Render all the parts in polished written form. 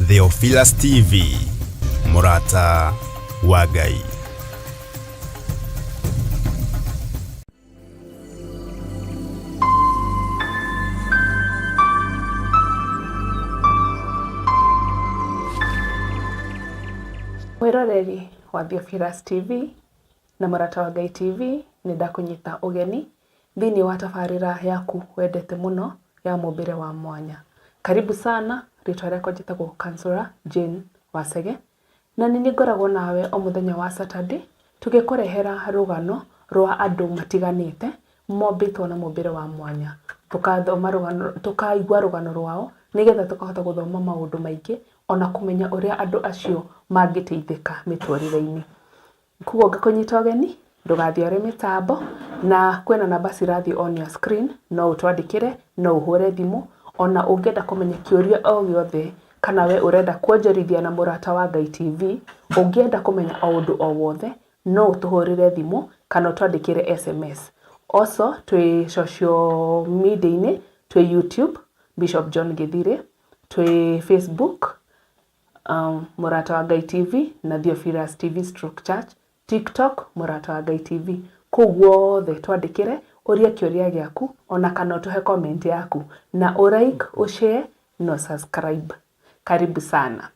Theophilus TV, mũrata wa Ngai. Mwĩroreri wa Theophilus TV na Mũrata wa Ngai TV, nĩ ndakũnyita ũgeni thĩinĩ wa tabarĩra yaku wendete mũno ya mũmbĩre wa mwanya. Karibu sana, rĩtwa rĩakwa njĩtagwo Counselor Jane Wacege, na nĩ niĩ ngoragwo nawe o mũthenya wa Saturday tũgĩkũrehera rũgano rwa andũ matiganĩte mombĩtwo na mũmbĩre wa mwanya. Tũkathoma rũgano, tũkaigua rũgano rwao nĩgetha tũkahota gũthoma maũndũ maingĩ ona kũmenya ũrĩa andũ acio mangĩteithĩka mĩtũrĩre-inĩ. Koguo ngakũnyita ũgeni ndũgathiore mĩtambo na kwĩna namba cirathiĩ on your screen no ũtwandĩkĩre, no ũhũre thimũ ona ũngĩenda kũmenya kĩũria o gĩothe kana we ũrenda kuonjorithia na Mũrata wa Ngai TV, ũngĩenda kũmenya o ũndũ o wothe no ũtũhũrĩre thimũ kana ũtwandĩkĩre SMS. Also twĩ social media-inĩ, twĩ YouTube Bishop John Gĩthirĩ, twĩ Facebook Mũrata wa Ngai TV na Theophilus TV stroke Church, TikTok Mũrata wa Ngai TV. Kũu guothe twandĩkĩre, ũrie kĩũria gĩaku ona kana ũtũhe comment yaku na ũ like, ũ share na ũ subscribe. Karibu sana.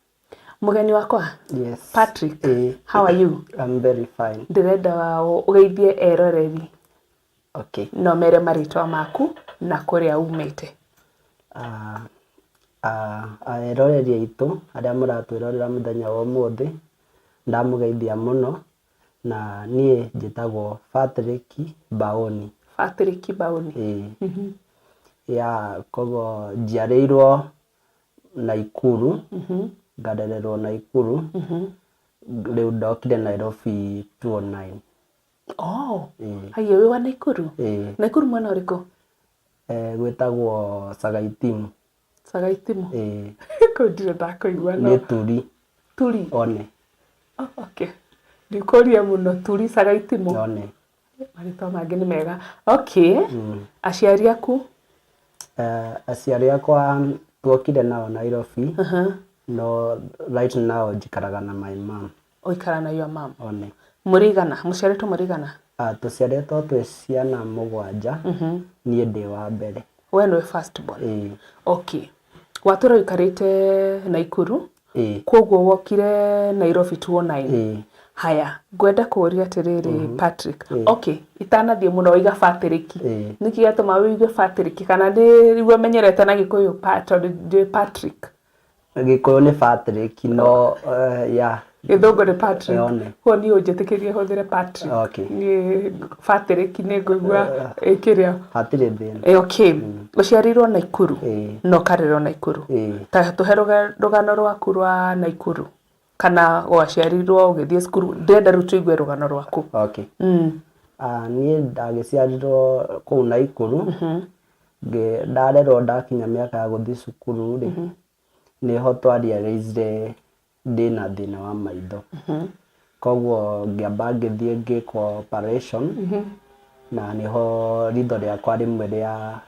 Mũgeni wakwa Yes. Patrick, Eh, how are you? I'm very fine. Ndĩrenda ũgeithie eroreri Okay. na ũmere marĩtwa maku na kũrĩa umĩte. Eroreri aitũ arĩa mũratwĩrorera mũthenya wa ũmũthĩ, ndamũgeithia mũno, na niĩ njĩtagwo Patrick Mbaũni. Patrick Mbaũni. Ĩĩ. Yeah, koguo njiarĩirwo Naikuru, ngarererwo Naikuru, rĩu ndokire Nairobi 2009. Oh, Ĩĩ. haiya wĩ wa Naikuru? Ĩĩ. Naikuru mwena ũrĩkũ? Eh, gwĩtagwo Sagaitimu. Sagaitimu? Ĩĩ. Kũu ndirĩ ndakũigua no. Nĩ Turi. Turi? One. Oh, okay. Ndikũria mũno Turi Sagaitimu. One. Marĩtwa mangĩ nĩ mega. Okay. Aciari aku? Eh, aciari akwa tuokire nao Nairobi. No right now njikaraga na my mom. Ũikara na your mom? One. Mũrĩ igana? Mũciarĩtwo mũrĩ igana? Ah, tũciarĩtwo twĩ ciana mũgwanja, niĩ ndĩ wa mbere. We nĩwe first born? Ĩĩ. Okay. Watũra ũikarĩte Naikuru, Ĩĩ. koguo wokire Nairobi 2009. Ĩĩ. Haya, ngwenda kũũria atĩrĩrĩ Patrick. Okay, itanathiĩ mũno waiga Patrick. Ĩĩ. Nĩkĩ gĩatũma wĩigue Patrick kana nĩguo menyerete na Gĩkũyũ tondũ njũĩ Patrick? Gĩkũyũ nĩ Patrick no yeah. Gĩthũngũ nĩ Patrick. One. Koguo niĩ ũnjĩtĩkĩrie hũthĩre Patrick. Okay. Niĩ Patrick nĩ ngũigua ĩkĩrĩa. Hatirĩ thĩna. Eh, okay. Ũciarĩirwo Naikuru Ĩĩ. na ũkarerwo Naikuru. Ĩĩ. Ta tũhe rũgano rwaku rwa Naikuru kana waciarirwo ũgĩthiĩ cukuru. Ndĩrenda rĩu tũigue rũgano rwaku. Okay. Ah, niĩ ndagĩciarirwo kũu Naikuru. Ndarerwo ndakinya mĩaka ya gũthiĩ cukuru rĩ, nĩho twa realize ndĩna thĩna wa maitho. Koguo ngĩamba ngĩthiĩ ngĩkwo operation, na nĩho ritho rĩakwa rĩmwe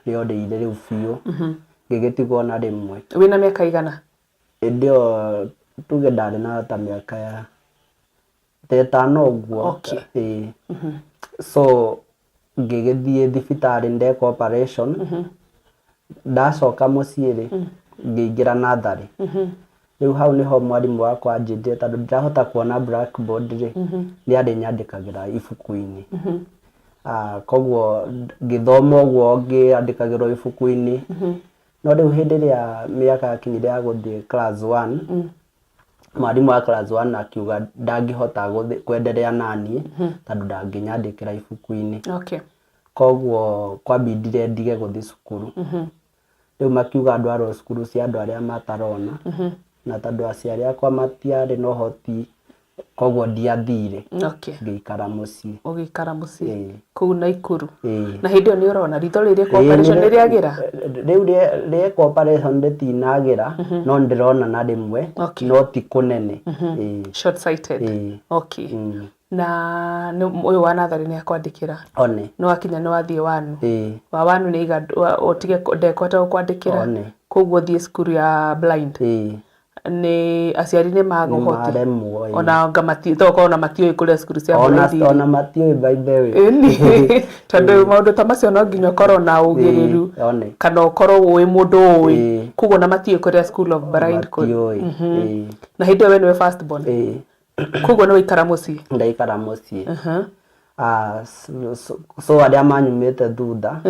rĩorĩire rĩu biũ, ngĩgĩtigwo na rĩmwe. Wĩna mĩaka ĩigana? Hĩndĩ ĩyo tuge ndarĩ na ta mĩaka ya ta ĩtano ũguo. Okay. Ĩĩ. So ngĩgĩthiĩ thibitarĩ ndekwo operation, ndacoka mũciĩ rĩ, ngĩingĩra natharĩ. Rĩu hau nĩho mwarimũ wakwa anjĩtire tondũ ndirahota kuona blackboard rĩ, nĩ arĩnyandĩkagĩra ibuku-inĩ. Ah, koguo ngĩthoma ũguo ngĩandĩkagĩrwo ibuku-inĩ. No rĩu hĩndĩ ĩrĩa mĩaka yakinyire ya gũthiĩ class one, mwarimũ wa class one akiuga ndangĩhota kwendelea naniĩ tondũ ndangĩnyandĩkĩra ibuku-inĩ. Okay. Koguo kwambindire ndige gũthiĩ cukuru. Rĩu makiuga ndwarwo cukuru cia andũ arĩa matarona, na tondũ aciari akwa matiarĩ na ũhoti koguo ndiathire. Okay. Ngĩikara mũciĩ. Ũgĩikara mũciĩ Ĩĩ. kũu Naikuru. Ĩĩ. Na hĩndĩ ĩyo nĩ ũrona ritho rĩrĩ rĩekwo Ĩĩ, operation nĩ rĩagĩra? Rĩu rĩekwo operation rĩtinagĩra no ndĩrona na rĩmwe Okay. no ti kũnene. Ĩĩ. Short sighted. Ĩĩ. Okay. Na ũyũ wa natharĩ nĩ akwandĩkĩra? One. Nĩ wakinya nĩ wathiĩ wanu? Ĩĩ. Wa wanu nĩ aiga ũtige ndekũhota gũkwandĩkĩra? One. Koguo ũthiĩ cukuru ya blind? Ĩĩ. Nĩ aciari nĩ maga ũhoti. Nĩmaremwo, ĩĩ. Ona anga mati to korwo ona matiũĩ kũrĩa cukuru cia Ona blind irĩ. ona matiũĩ by the way. Ĩni, tondũ maũndũ ta macio no nginya ũkorwo na ũgĩrĩru Ĩĩ, one. kana ũkorwo ũĩ mũndũ ũĩ. Ĩĩ. Koguo ona matiũĩ kũrĩa school of blind kũrĩ. Matiũĩ. Ĩĩ. Na hĩndĩ ĩyo we nĩwe first born. Ĩĩ. Koguo nĩ waikara mũciĩ. Ndaikara mũciĩ. Ah, so arĩa manyumĩte thutha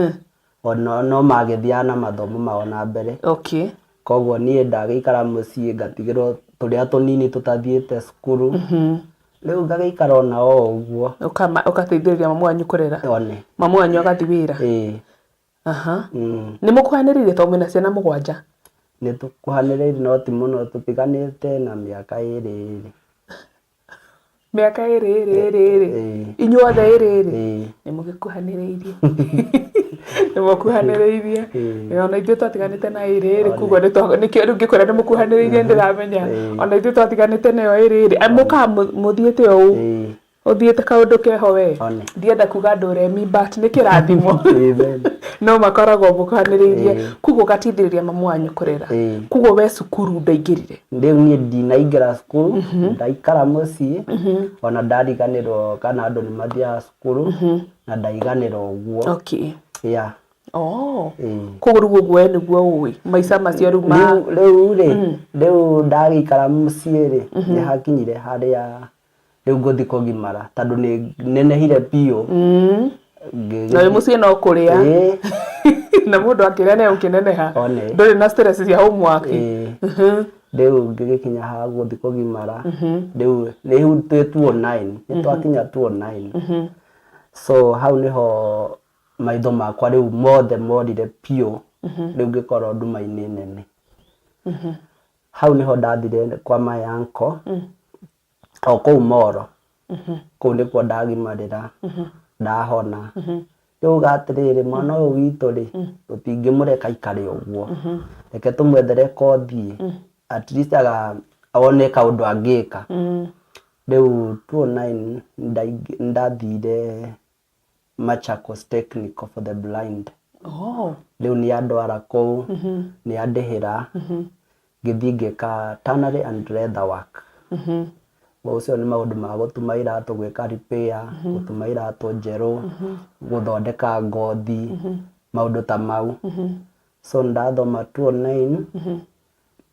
ona no magĩthiaga na mathomo mao na mbere. Okay. Koguo niĩ ndagĩikara mũciĩ ngatigĩrwo tũrĩa tũnini tũtathiĩte cukuru. Rĩu ngagĩikara ona o ũguo. Ũgateithĩrĩria mamu wanyu kũrera. One. Mamu wanyu agathiĩ wĩra. Ĩĩ. Aha. Nĩ mũkuhanĩrĩirie tondũ mwĩna ciana mũgwanja? Nĩ tũkuhanĩrĩirie no ti mũno, tũtiganĩte na mĩaka ĩrĩ ĩrĩ. Mĩaka ĩrĩ ĩrĩ ĩrĩ ĩrĩ? Ĩĩ. Inyuothe ĩrĩ ĩrĩ? Ĩĩ. Nĩ mũgĩkuhanĩrĩirie. Nĩ mũkuhanĩrĩirie. Ĩĩ. Ona ithuĩ twatiganĩte na ĩrĩ ĩrĩ koguo nĩkĩo rĩu ngĩkwĩra nĩ mũkuhanĩrĩirie nĩ ndĩramenya. Ona ithuĩ twatiganĩte nayo ĩrĩ ĩrĩ. Mũkaga mũthiĩte ũũ? Ĩĩ. Ũthiĩte kaũndũ keho we. One. Ndienda kuga ndũremi but nĩ kĩrathimo. Amen. No makoragwo mũkuhanĩrĩirie. Ĩĩ. Koguo ũgateithĩrĩria mamu wanyu kũrera. Ĩĩ. Koguo we cukuru ndwaingĩrire? Rĩu niĩ ndinaingĩra cukuru, ndaikara mũciĩ, ona ndariganĩrwo kana andũ nĩ mathiaga cukuru, na ndaiganĩra ũguo. Okay. Yeah. Oh. Ĩĩ. Koguo rĩu ũguo we nĩguo ũĩ maica macio rĩu ma Rĩu rĩu rĩ, rĩu ndagĩikara mũciĩ rĩ, nĩ hakinyire harĩa rĩu ngũthiĩ kũgimara tondũ nĩ nenehire biũ. Na wĩ mũciĩ no kũrĩa. Ĩĩ. Na mũndũ akĩrĩa nĩ ũkĩneneha. One. Ndũrĩ na stress cia homework. Ĩĩ. Rĩu ngĩgĩkinya ha gũthiĩ kũgimara. Rĩu rĩu twĩ 209 nĩ twakinya 209. So hau nĩho maitho makwa rĩu mothe morire biũ. Rĩu ngĩkorwo nduma-inĩ nene. Hau nĩho ndathire kwa my uncle. O kũu Moro, kũu nĩkuo ndagimarĩra, ndahona. Rĩu uga atĩrĩrĩ, mwana ũyũ witũ rĩ, tũtingĩmũreka aikare ũguo, reke tũmwethere kothi at least one kaũndũ angĩka. Rĩu 2009 nĩndathire Machakos Technical for the Blind. Oh. Rĩu nĩ andwara kũu, nĩ andĩhĩra, ngĩthiĩ ngĩka tannery and leather work. Ũcio nĩ maũndũ ma gũtuma iratũ, gwĩka repair, gũtuma iratũ njerũ, gũthondeka ngothi, maũndũ ta mau. So ndathoma 2009,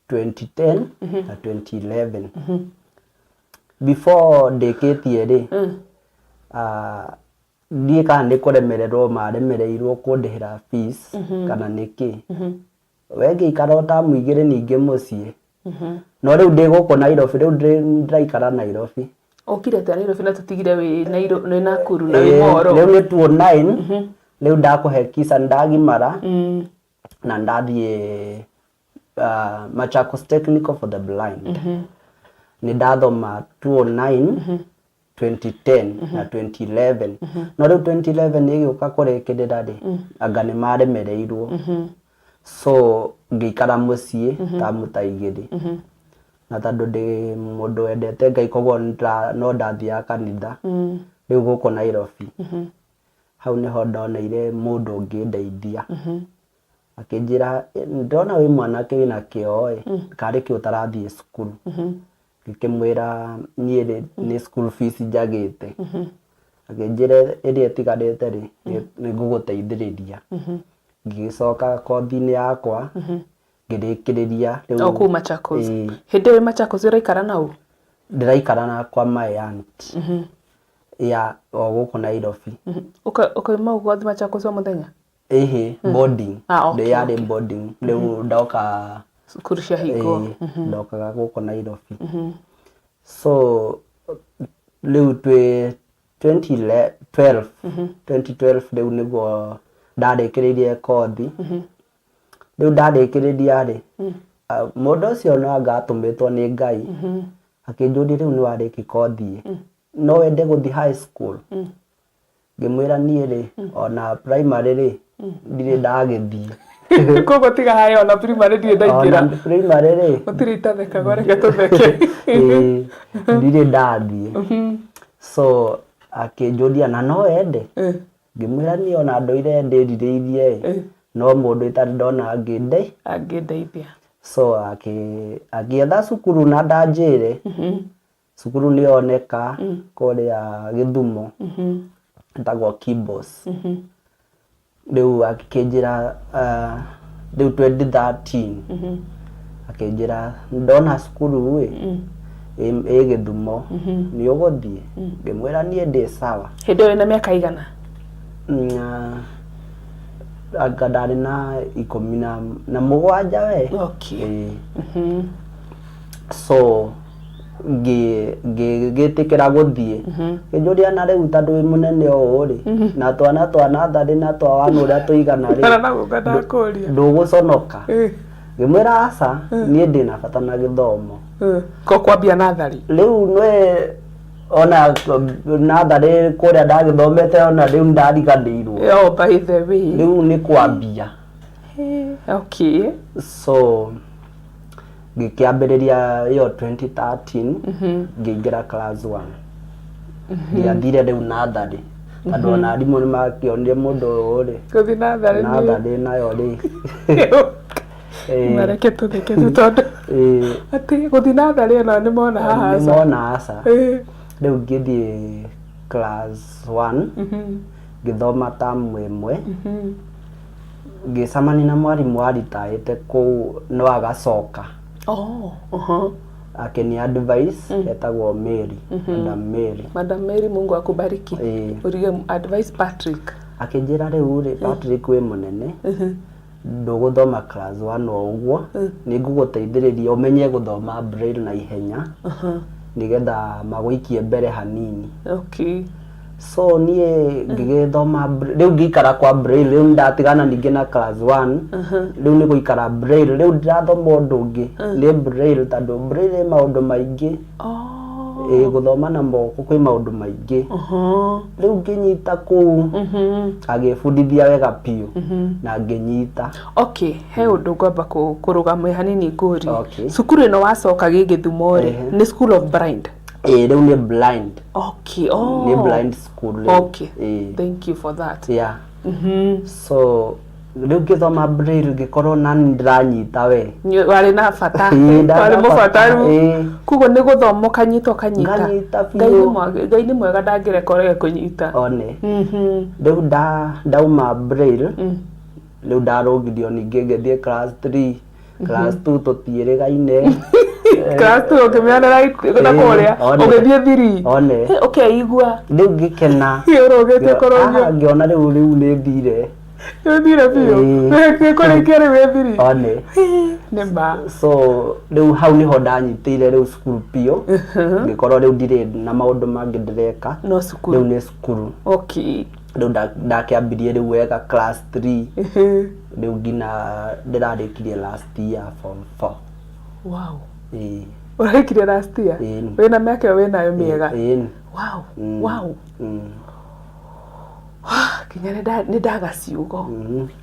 2010 na 2011. Before ndĩkĩtie rĩ, ndiũĩ kana nĩ kũremererwo maremereirwo kũndĩhĩra fees kana nĩkĩ. We ngĩikara o tamu igĩrĩ ningĩ mũciĩ. No rĩu ndĩ gũkũ Nairobi, rĩu ndĩraikara Nairobi. Ũkire atĩa Nairobi na tũtigire wĩ wĩ Nakuru na wĩ Moro? Rĩu nĩ 2009, rĩu ndakũhe kisa ndagimara na ndathiĩ Machakos Technical for the Blind. Nĩ ndathoma 2009, 2010 na 2011. No rĩu 2011 ĩgĩũka kũrĩkĩrĩra rĩ, anga nĩ maremereirwo. So ngĩikara mũciĩ tamu ta igĩrĩ. Na tondũ ndĩ mũndũ wendete Ngai koguo no ndathiaga kanitha. Rĩu gũkũ Nairobi. Hau nĩho ndoneire mũndũ ũngĩndeithia. Akĩnjĩra ndĩrona wĩ mwanake wĩna kĩo ĩ, karĩ kĩ ũtarathiĩ cukuru. Ngĩkĩmwĩra niĩ rĩ nĩ school fees njagĩte. Akĩnjĩra ĩrĩa ĩtigarĩte rĩ, nĩ ngũgũteithĩrĩria. Ngĩgĩcoka kothi-inĩ yakwa, ngĩrĩkĩrĩria rĩu. O kũu Machakos. Ĩĩ. Hĩndĩ ĩyo wĩ Machakos ũraikara na ũ? Ndĩraikara na kwa my aunt. Ya o gũkũ Nairobi. Ũkauma ũgathiĩ Machakos o mũthenya? Ĩhĩ, boarding. Ah, okay, Ndĩ yarĩ okay. boarding. Rĩu ndoka Cukuru ciahingwo. Ĩĩ, ndokaga gũkũ Nairobi. So rĩu twĩ 2012, 2012 rĩu nĩguo ndarĩkĩrĩirie kothi. Rĩu ndarĩkĩrĩria rĩ, mũndũ ũcio no anga atũmĩtwo nĩ Ngai, akĩnjũria rĩu nĩ warĩkia kothi ĩ, no wende gũthiĩ high school? Ngĩmwĩra niĩ rĩ, ona primary rĩ, ndirĩ ndagĩthiĩ. Koguo tiga haya ona primary ndirĩ ndaingĩra. Ona primary rĩ, Gũtirĩ itathekagwo reke tũtheke. Ĩĩ, ndirĩ ndathiĩ. So akĩnjũria na no wende? Ngĩmwĩra niĩ ona ndũire ndĩrirĩirie ĩ, no mũndũ itarĩ ndona angĩndeithia. Angĩndeithia. So agĩetha cukuru na ndanjĩre cukuru nĩ yoneka kũrĩa Gĩthumo, ĩtagwo Kibos. Rĩu akĩnjĩra rĩu 2013 akĩnjĩra ndona cukuru ĩ ĩ Gĩthumo, nĩ ũgũthiĩ? Ngĩmwĩra niĩ ndĩ sawa. Hĩndĩ ĩyo wĩna mĩaka igana? Anga ndarĩ na 17 we. Okay. Ĩĩ. So ngĩgĩtĩkĩra gũthiĩ. Ngĩnjũria na rĩu tondũ wĩ mũnene ũũ rĩ, na twana twa natharĩ na twa wana ũrĩa tũigana rĩ, Ona naguo ndakũria. ndũgũconoka? Ngĩmwĩra aca, niĩ ndĩna bata na gĩthomo. Ko kwambia natharĩ? Rĩu nĩ ona natharĩ kũrĩa ndagĩthomete, ona rĩu ndariganĩirwo. Oh, by the way. Rĩu nĩ kwambia. So ngĩkĩambĩrĩria ĩyo 2013, ngĩingĩra class 1. Ndiathire rĩu natharĩ tondũ ona arimũ nĩ makĩonire mũndũ ũyũ rĩ, Gũthiĩ natharĩ nĩ natharĩ nayo rĩ. Mareke tũtheke tu tondũ atĩ gũthiĩ natharĩ ona nĩ mona haha. Nĩ mona aca. Rĩu ngĩthiĩ class 1, ngĩthoma tamu ĩmwe, ngĩcemania na mwarimũ waritaĩte kũu no agacoka. Akĩni advice, etagwo Mary, Madam Mary. Madam Mary, Mungu akubariki. Ũrige advice Patrick. Akĩnjĩra rĩu rĩ, Patrick, wĩ mũnene, ndũgũthoma class 1 o ũguo, nĩ ngũgũteithĩrĩria ũmenye gũthoma braille na ihenya nĩgetha magũikie mbere hanini. So niĩ ngĩgĩthoma rĩu ngĩikara kwa braille. Rĩu ndatigana ningĩ na class 1, rĩu nĩ gũikara braille. Rĩu ndirathoma ũndũ ũngĩ, nĩ braille, tondũ braille ĩ maũndũ maingĩ. Ĩ gũthoma na moko kwĩ maũndũ maingĩ. Rĩu ngĩnyita kũu, agĩbundithia wega biũ na ngĩnyita. Okay, he ũndũ ngwamba kũrũgamia hanini ngũrie. Okay. Cukuru ĩno wacoka gĩ Gĩthumo rĩ, nĩ school of blind? Ĩ, rĩu nĩ blind. Nĩ blind school rĩu. Ĩ. Thank you for that. Yeah. So rĩu ngĩthoma braille, ngĩkorwo nani ndĩranyita we. Warĩ na bata. Ĩĩ, ndarĩ Warĩ na bata, mũbataru. Ĩĩ. Koguo nĩ gũthoma ũkanyita ũkanyita. Nganyita Ngai nĩ biũ. Ngai nĩ mwega, ndangĩreka ũrege kũnyita. One rĩu ndauma braille, rĩu ndarũgirio ningĩ ngĩthiĩ class 3, class 2 tũtiĩrĩgaine. Class 2 ũkĩmĩonera na Ĩĩ, kũrĩa one. ũgĩthiĩ 3. One. Ũkeigua Rĩu ngĩkena. Ũrũgĩte kũrũgio. Ah, ngĩona rĩu nĩ thire. Ũthire biũ. Ĩĩ. Kũrĩkia rĩu wĩ 3. One. Nĩ ma. So rĩu hau nĩho ndanyitĩire rĩu cukuru biũ, ngĩkorwo rĩu ndirĩ na maũndũ mangĩ ndĩreka. No cukuru. Rĩu nĩ cukuru. Rĩu ndakĩambirie rĩu wega class 3, rĩu nginya ndĩrarĩkirie last year form 4. Ĩĩ. Ũrarĩkirie last year? Ĩĩ. Wĩna mĩaka ĩyo wĩnayo mĩega? Ĩĩ. Nginya nĩ ndaga ciugo.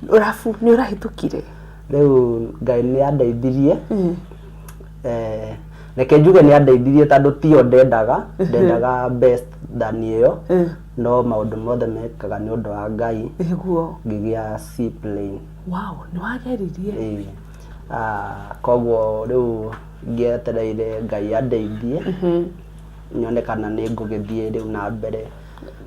Ũrabu nĩ ũrahĩtũkire? Rĩu Ngai nĩ andeithirie. Reke njuge nĩ andeithirie tondũ tiyo ndendaga, ndendaga best than ĩyo, no maũndũ mothe mekaga nĩ ũndũ wa Ngai. Ngĩgĩa C plain. Wow, nĩ wageririe. Ĩĩ. Ah, koguo rĩu ngĩetereire Ngai andeithie nyone kana nĩ ngũgĩthiĩ rĩu na mbere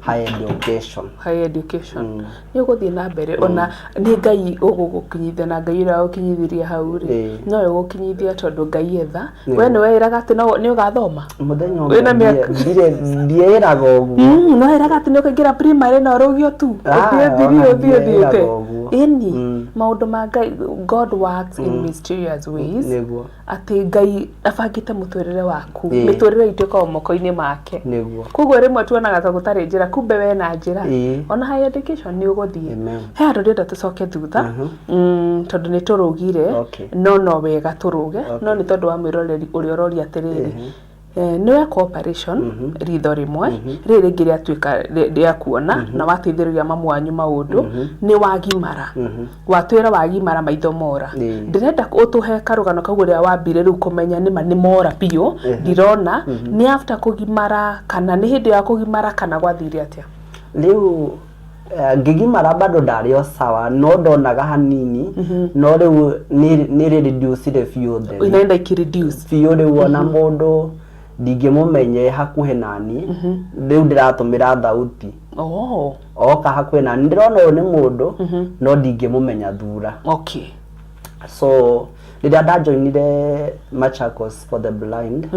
higher education. Higher education nĩ ũgũthiĩ na mbere, ona nĩ Ngai ũgũgũkinyithia, na Ngai ũrĩa ũkinyithirie hau rĩ, nowe ũgũkinyithia tondũ Ngai etha. We nĩ weĩraga atĩ no nĩ ũgathoma? Mũthenya Wĩna ũmwe mĩaka- ndiĩraga ũguo. No wĩraga atĩ nĩ ũkaingĩra primary na ũrũgio tu Ah, ũthiĩ thiri ona ũthiĩ ndiĩraga ũthiĩte? ũguo. Ĩni maũndũ ma Ngai, God works in mysterious ways. Atĩ Ngai abangĩte mũtũrĩre waku. Mĩtũrĩre itũ ĩkoragwo moko-inĩ make. Koguo rĩmwe tuonaga ta gũtarĩ njĩra, kumbe we na njĩra. Ona higher education nĩ ũgũthiĩ. Amen. He handũ ndĩrenda tũcoke thutha, tondũ nĩ tũrũgire. No no wega tũrũge, no nĩ tondũ wa mwĩroreri ũrĩa ũroria atĩrĩrĩ, nĩ wekwo operation ritho rĩmwe, rĩrĩ rĩngĩ rĩatuĩka rĩa kuona, na wateithĩrĩria mamu wanyu maũndũ, nĩ wagimara, watwĩra wagimara maitho mora. Ndĩrenda ũtũhe karũgano kau ũrĩa wambire rĩu kũmenya nĩma nĩ mora biũ, ndirona nĩ after kũgimara kana nĩ hĩndĩ ya kũgimara kana gwathire atĩa? Rĩu Ngĩgimara bado ndarĩ o sawa, no ndonaga hanini, no rĩu nĩ reducire biũ theri. Inaenda ikireduce. Biũ. Rĩu ona mũndũ ndingĩmũmenya e hakuhĩ nani, rĩu ndĩratũmĩra thauti. Oka hakuhĩ nani, ndĩrona ũyũ nĩ mũndũ, no ndingĩmũmenya thura. So rĩrĩa ndajoinire Machakos for the Blind,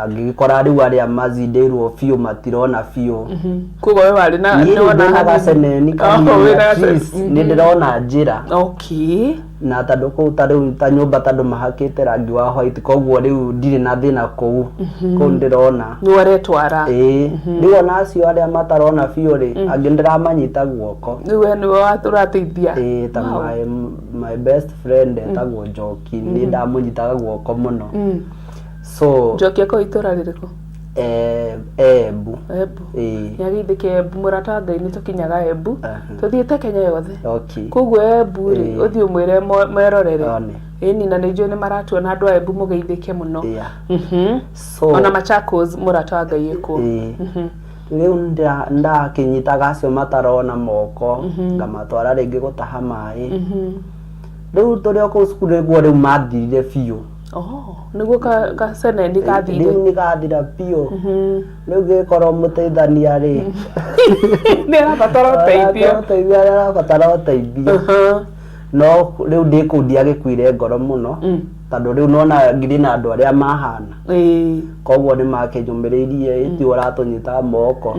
ngĩgĩkora rĩu arĩa mazindĩirwo biũ matirona biũ. Koguo we warĩ na Niĩ rĩu nĩwona ndĩna hanini. gaceneni Oh, kanini, wĩna at least nĩ ndĩrona njĩra. Na tondũ kũu ta rĩu ta nyũmba, tondũ mahakĩte rangi wa white, koguo rĩu ndirĩ na thĩna kũu kũu ndĩrona. Nĩ ũretwara. Ĩĩ, rĩu ona acio arĩa matarona biũ rĩ, angĩ ndĩramanyita guoko. Rĩu we nĩwe ũrateithia. Ĩĩ, ta my best friend etagwo Njoki, nĩ ndamũnyitaga guoko mũno. So Njoki akorwo itũra rĩrĩkũ? Embu. Embu. Ĩĩ. Nĩ ageithĩke Embu, mũrata wa Ngai, nĩ tũkinyaga Embu. Tũthiĩte Kenya yothe. Koguo Embu rĩ, ũthiĩ ũmwĩre merorere. One. Ĩni, na nĩ njũĩ nĩ maratuona andũ a Embu, mũgeithĩke mũno. So Ona Machakos mũrata wa Ngai ĩkuo. Ĩĩ. Rĩu ndakĩnyitaga acio matarona moko, ngamatwara rĩngĩ gũtaha maĩ. Rĩu tũrĩ o kũu cukuru nĩguo rĩu mathirire biũ. Oh, nĩguo kaceneni kathire. Rĩu nĩ gathira biũ. Rĩu ngĩkorwo mũteithania rĩ, nĩ arabatara ũteithio. Ũteithio, arĩa arabatara ũteithio. No rĩu ndĩ kũu ndiagĩkuire ngoro mũno, tondũ rĩu nona ngirĩ na andũ arĩa mahana. Koguo nĩ makĩnyũmĩrĩirie, ĩti ũratũnyita moko,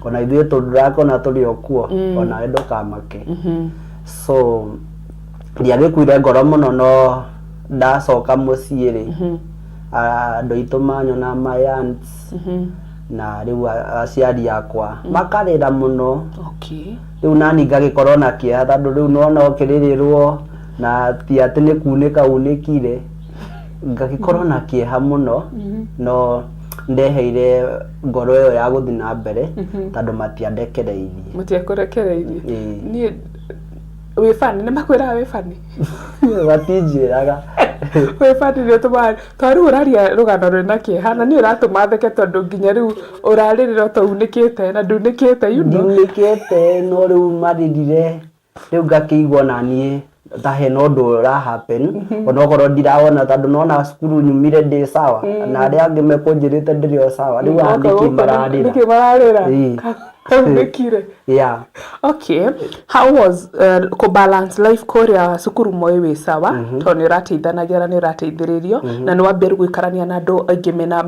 ona ithuĩ tũndũrakona tũrĩ o kuo, onawe ndũkamake. So ndiagĩkuire ngoro mũno, no ndacoka mũciĩ rĩ, andũ aitũ manyona, my aunts na rĩu aciari akwa makarĩra mũno. Rĩu nani ngagĩkorwo na kĩeha, tondũ rĩu nona ũkĩrĩrĩrwo na ti atĩ nĩ kunĩka unĩkire, ngagĩkorwo na kĩeha mũno, no ndeheire ngoro ĩyo ya gũthiĩ na mbere, tondũ matiandekereirie. Matiakũrekereirie. Ĩĩ. Niĩ wĩ funny, nĩ makwĩraga wĩ funny? Matinjĩraga. Wĩ funny nĩ ũtũmaga, tondũ rĩu ũraria rũgano rwĩna kĩeha na niĩ ũratũma theke, tondũ nginya rĩu ũrarĩrĩra ta unĩkĩte na ndunĩkĩte. Ndiunĩkĩte, no rĩu marĩrire, rĩu ngakĩigua ona niĩ ta hena ũndũ ũra happen, onokorwo ndirawona, tondũ nona cukuru nyumire ndĩ sawa na arĩa angĩ mekũnjĩrĩte ndĩrĩ o sawa. Rĩu haha nĩkĩ mararĩra? Nĩkĩ mararĩra? Ĩĩ. Kaunĩkire. Okay, how was kũ balance life kũrĩa cukuru Moi wĩ sawa, tondũ nĩ ũrateithanagia na nĩ ũrateithĩrĩrio, na nĩ wambia rĩu gũikarania na andũ aingĩ mena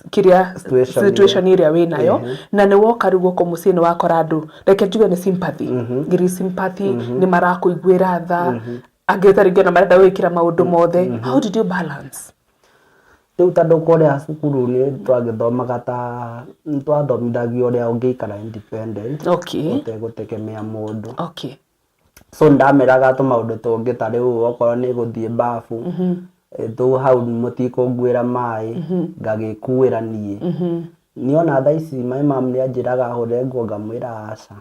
kĩrĩa situation? Situation ĩrĩa wĩ nayo, na nĩ woka rĩu gũkũ mũciĩ, nĩ wakora andũ, reke njuge nĩ sympathy, ngiri sympathy, nĩ marakũiguĩra tha, angĩ ta rĩngĩ ona marenda gwĩkĩra maũndũ mothe. How did you balance? Rĩu tondũ kũrĩa cukuru nĩ twagĩthomaga, ta nĩ twathomithagio ũrĩa ũngĩikara independent ũtegũtegemea mũndũ. So ndameraga tũmaũndũ tũngĩ, ta rĩu okorwo nĩ gũthiĩ bafu, tũu hau mũtikũnguĩra maĩ, ngagĩkuĩra niĩ. Niĩ ona thaa ici my mom nĩ anjĩraga hũre nguo, ngamwĩra aca,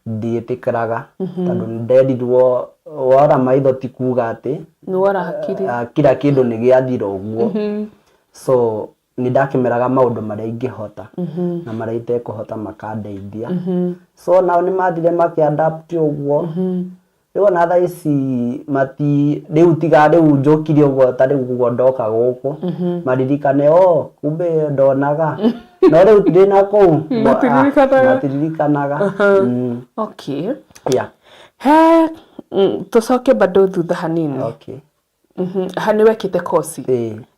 ndiĩtĩkĩraga, tondũ nĩ nderirwo wora maitho ti kuga atĩ nĩ wora hakiri. Kila kĩndũ nĩ gĩathira ũguo. So nĩ ndakĩmeraga maũndũ marĩa ingĩhota na marĩa itekũhota makandeithia. So nao nĩ mathire makĩ-adapt ũguo. Rĩu ona thaa ici mati rĩu, tiga rĩu njũkire ũguo, ta rĩu ũguo ndoka gũkũ maririkane, oh, kumbe ndonaga, no rĩu ndĩna kũu Matiririkanaga. Matiririkanaga. He tũcoke bado thutha hanini. Ha nĩ wekĩte kosi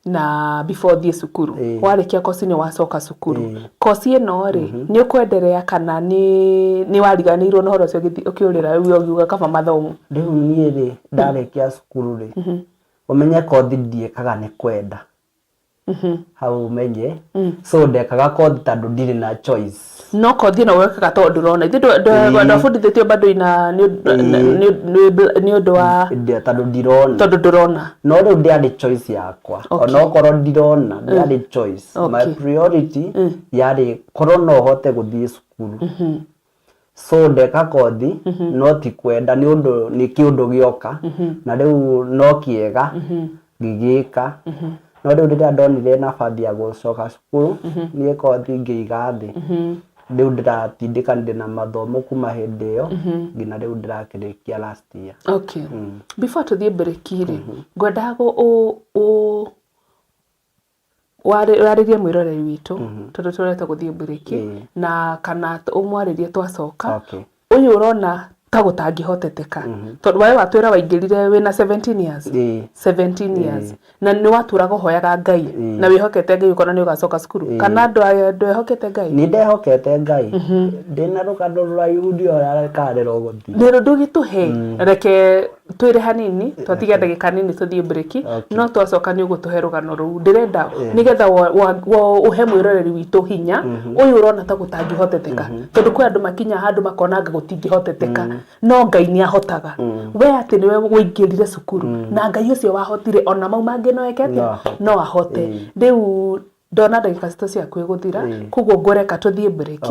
na before ũthiĩ cukuru? Ĩĩ. Warĩkia kosi nĩ wacoka cukuru? Ĩĩ. Kosi ĩno rĩ, nĩ ũkwenderea kana nĩ wariganĩirwo na ũhoro ũcio, ũgĩthiĩ ũkĩũrĩra rĩu ũgiuga kaba mathomo? Rĩu niĩ rĩ, ndarĩkia cukuru rĩ, ũmenye kothi ndiĩkaga nĩ kwenda, hau ũmenye. So ndekaga kothi tondũ ndirĩ na choice. No kothi ĩno wekaga tondũ ndũrona ithuĩ ndwabundithĩtio bado ina nĩ ũndũ wa Tondũ ndirona. Tondũ ndũrona. No rĩu ndĩarĩ choice yakwa. Onokorwo ndirona, ndĩarĩ choice. My priority yarĩ korwo no hote gũthiĩ cukuru. So ndeka kothi no ti kwenda, nĩ ũndũ nĩ kĩũndũ gĩoka na rĩu no kĩega ngĩgĩka. No rĩu rĩrĩa ndonire nabathi ya gũcoka cukuru, niĩ kothi ngĩiga thĩ. Rĩu ndĩratindĩkanire na mathomo kuma hĩndĩ ĩyo nginya rĩu ndĩrakĩrĩkia last year. Okay, before tũthiĩ break rĩ, ngwendaga ũ warĩrie mwĩroreri witũ tondũ tũreta gũthiĩ break, na kana ũmwarĩrie twacoka. Ũyũ ũrona ta gũtangĩhoteteka, tondũ wae watwĩra waingĩrire wĩna 17 years. 17 years, na nĩ watũraga ũhoyaga Ngai na wĩhokete Ngai ũkona nĩ ũgacoka cukuru, kana ndwehokete Ngai? Nĩ ndehokete Ngai. Ndĩna rũgano rũraihu, ndiũĩ kana nĩ rũgũthiĩ. Nĩ ndũgĩtũhe, reke twĩre hanini, twatigia ndagĩka nini tũthiĩ break. No twacoka nĩ ũgũtũhe rũgano rũu ndĩrenda, nĩgetha ũhe mwĩroreri witũ hinya, ũyũ ũrona ta gũtangĩhoteteka, tondũ kwĩ andũ makinya handũ makona anga gũtingĩhoteteka, no Ngai nĩ ahotaga. We atĩ nĩwe ũingĩrire cukuru na Ngai ũcio wahotire ona mau mangĩ no eke atĩa? No ahote. No ahote. Rĩu ndona ndagĩka citũ ciakuhĩ gũthira, koguo ngũreka tũthiĩ break.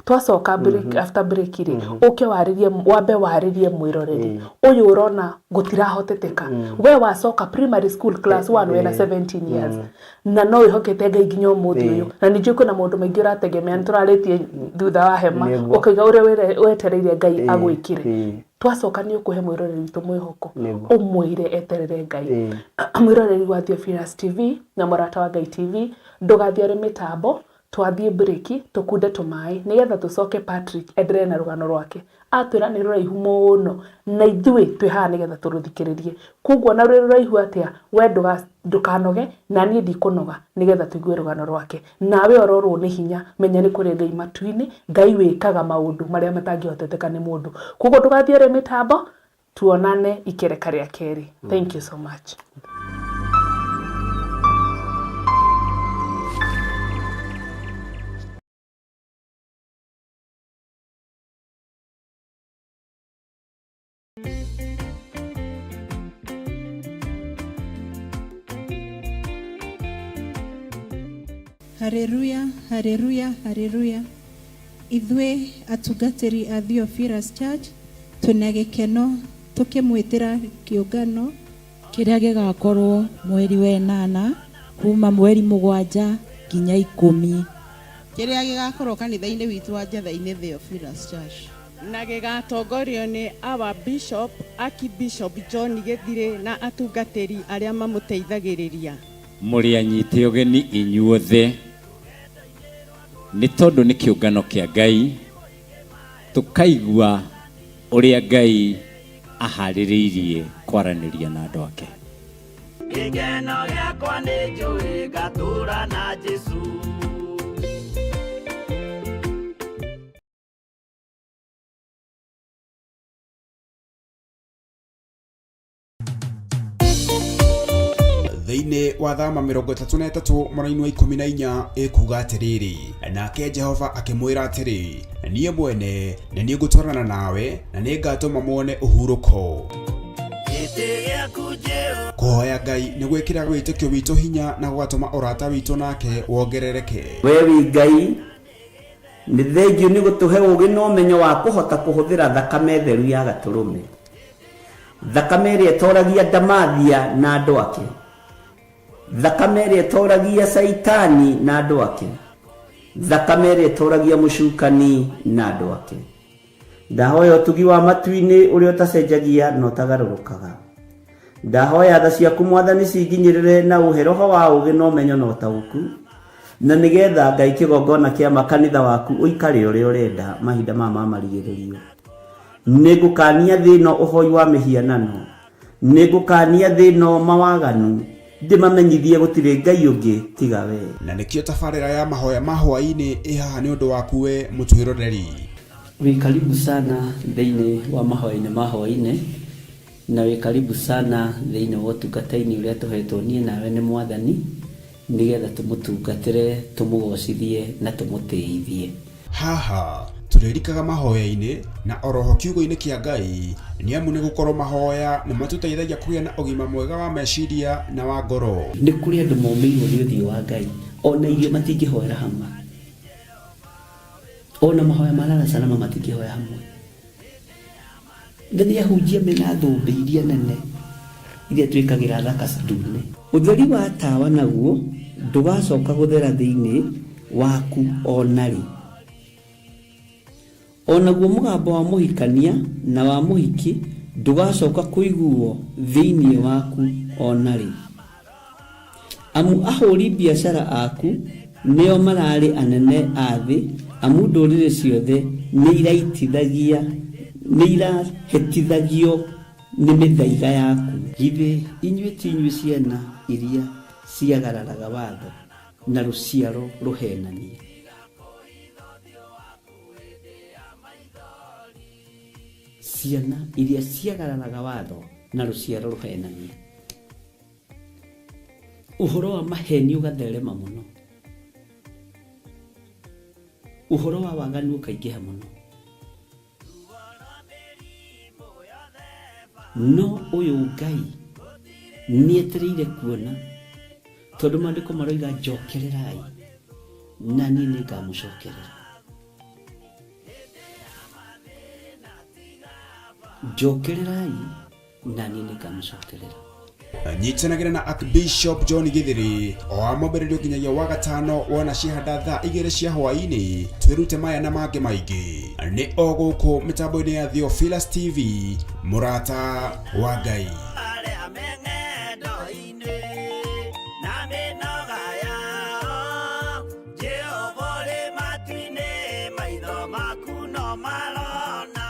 Twacoka break, after break rĩ, ũke warĩrie, wambe warĩrie mwĩroreri ũyũ ũrona gũtirahoteteka. We wacoka primary school class 1 wĩna 17 years, na no wĩhokete Ngai nginya ũmũthĩ ũyũ, na nĩ njũĩ kwĩna maũndũ maingĩ ũrategemea, nĩ tũrarĩtie thutha wa hema, ũkauga ũrĩa wetereire Ngai agwĩkĩre. Twacoka nĩ ũkũhe mwĩroreri witũ mwĩhoko, ũmwĩre eterere Ngai. Mwĩroreri wa Theophilus TV na Mũrata wa Ngai TV, ndũgathiĩ arĩ mĩtambo, twathiĩ break tũkunde tũmaĩ nĩgetha tũcoke Patrick endelee na rũgano rwake. Atwĩra nĩ rũraihu mũno, na ithuĩ twĩ haha nĩgetha tũrũthikĩrĩrie, koguo na rwĩ rũraihu atĩa, we ndũkanoge, na niĩ ndikũnoga, nĩgetha tũigue rũgano rwake. Nawe ororwo nĩ hinya, menya nĩ kũrĩ Ngai matu-inĩ, Ngai wĩkaga maũndũ marĩa matangĩhoteteka nĩ mũndũ. Koguo ndũgathiĩ arĩ mĩtambo, tuonane ikereka rĩa kerĩ. Thank you so much. Haleluya, haleluya, haleluya. Ithuĩ atungatĩri a Theophilus Church twĩna gĩkeno tũkĩmwĩtĩra kĩũngano kĩrĩa gĩgakorwo mweri wa ĩnana kuma mweri 7 nginya 10. Kĩrĩa gĩgakorwo kanitha-inĩ witũ wa Njetha-inĩ Theophilus Church. Na gĩgatongorio nĩ our Bishop, Archbishop John Gĩthirĩ, na atungatĩri arĩa mamũteithagĩrĩria. Mũrĩ anyite ũgeni inyuothe, nĩ tondũ nĩ kĩũngano kĩa Ngai, tũkaigua ũrĩa Ngai aharĩrĩirie kwaranĩria na andũ ake. Gĩkeno gĩakwa nĩ njũĩ ngatũra na Jesũ. Thĩinĩ wa Thama 33 mũraini wa 14 ĩkuga atĩrĩrĩ, nake Jehova akĩmwĩra atĩrĩ, niĩ mwene nĩ niĩ ngũtwarana nawe, na nĩ ngatũma muone ũhurũko. Gĩtĩ gĩaku Jehova. Kũhoya Ngai nĩ gwĩkĩraga wĩtĩkio witũ hinya na gũgatũma ũrata witũ nake wongerereke. We wĩ Ngai, nĩ thengiũ nĩ gũtũhe ũũgĩ na ũmenyo wa kũhota kũhũthĩra thakame theru ya Gatũrũme, thakame ĩrĩa ĩtoragia ndamathia na andũ ake, thakame ĩrĩa ĩtoragia Caitani na andũ ake, thakame ĩrĩa ĩtoragia mũcukani na andũ ake. Ndahoya ũtugi wa matu-inĩ ũrĩa ũtacenjagia na ũtagarũrũkaga. Ndahoya tha ciaku Mwathani cinginyĩrĩre na ũhe roho wa ũũgĩ na ũmenyo na ũtaũku, na nĩgetha Ngai kĩgongona kĩa ma kanitha waku ũikare ũrĩa ũrenda mahinda maya ma marigĩrĩrio. Nĩngũkania thĩ ĩno ũhoi wa mĩhianano, nĩngũkania thĩ ĩno mawaganu, ndĩmamenyithie gũtirĩ Ngai ũngĩ tiga we. Na nĩkĩo tabarĩra ya mahoya ma hwaĩ-inĩ ĩ haha nĩ ũndũ waku we mũtwĩroreri. Wĩ karibu sana thĩinĩ wa mahoya-inĩ ma hwaĩ-inĩ, na wĩ karibu sana thĩinĩ wa ũtungata-inĩ ũrĩa tũhetwo niĩ nawe nĩ Mwathani, nĩgetha tũmũtungatĩre, tũmũgocithie na tũmũtĩithie. Haha tũrĩrikaga mahoya-inĩ na oroho kiugo-inĩ kĩa Ngai, nĩ amu nĩ gũkorwo mahoya nĩ matũteithagia kũgĩa na ũgima mwega wa meciria na wa ngoro. Nĩ kũrĩ andũ momĩirwo nĩ ũthiũ wa Ngai, ona irio matingĩhoera hamwe, ona mahoya ma lala salama matingĩhoya hamwe. Na nĩ ahunjia mena thũmbĩ iria nene iria twĩkagĩra thaka ndune. Ũtheri wa tawa naguo ndũgacoka gũthera thĩinĩ waku o na rĩ. O naguo mũgambo wa mũhikania na wa mũhiki ndũgacoka kũiguwo thĩinĩ waku o na rĩ. Amu ahũri biacara aku nĩo mararĩ anene a thĩ, amu ndũrĩrĩ ciothe nĩiraitithagia, nĩirahĩtithagio nĩ mĩthaiga yaku. Githĩ inyuĩ ti inyuĩ ciana iria ciagararaga watho, na rũciaro rũheenanie? Ciana iria ciagararaga watho na rũciaro rũheenanie. Ũhoro wa maheni ũgatherema mũno. Ũhoro wa waganu ũkaingĩha mũno. No ũyũ Ngai nĩetereire kuona, tondũ maandĩko maroiga njokererai na niĩ nĩngamũcokerera. Njokererai na niĩ nĩngamũcokerera. Nyitanagĩra na Archbishop John Githiri o wa mwambĩrĩrio nginyagia wa gatano wona ciahanda thaa igĩrĩ cia hwaĩ-inĩ twĩrute maya na mangĩ maingĩ nĩ o gũkũ mĩtambo-inĩ ya Theophilus TV mũrata wa Ngai. Arĩa me ng'endo-inĩ na mĩnoga yao, Jehova ũrĩ matu-inĩ, maitho maku no marona.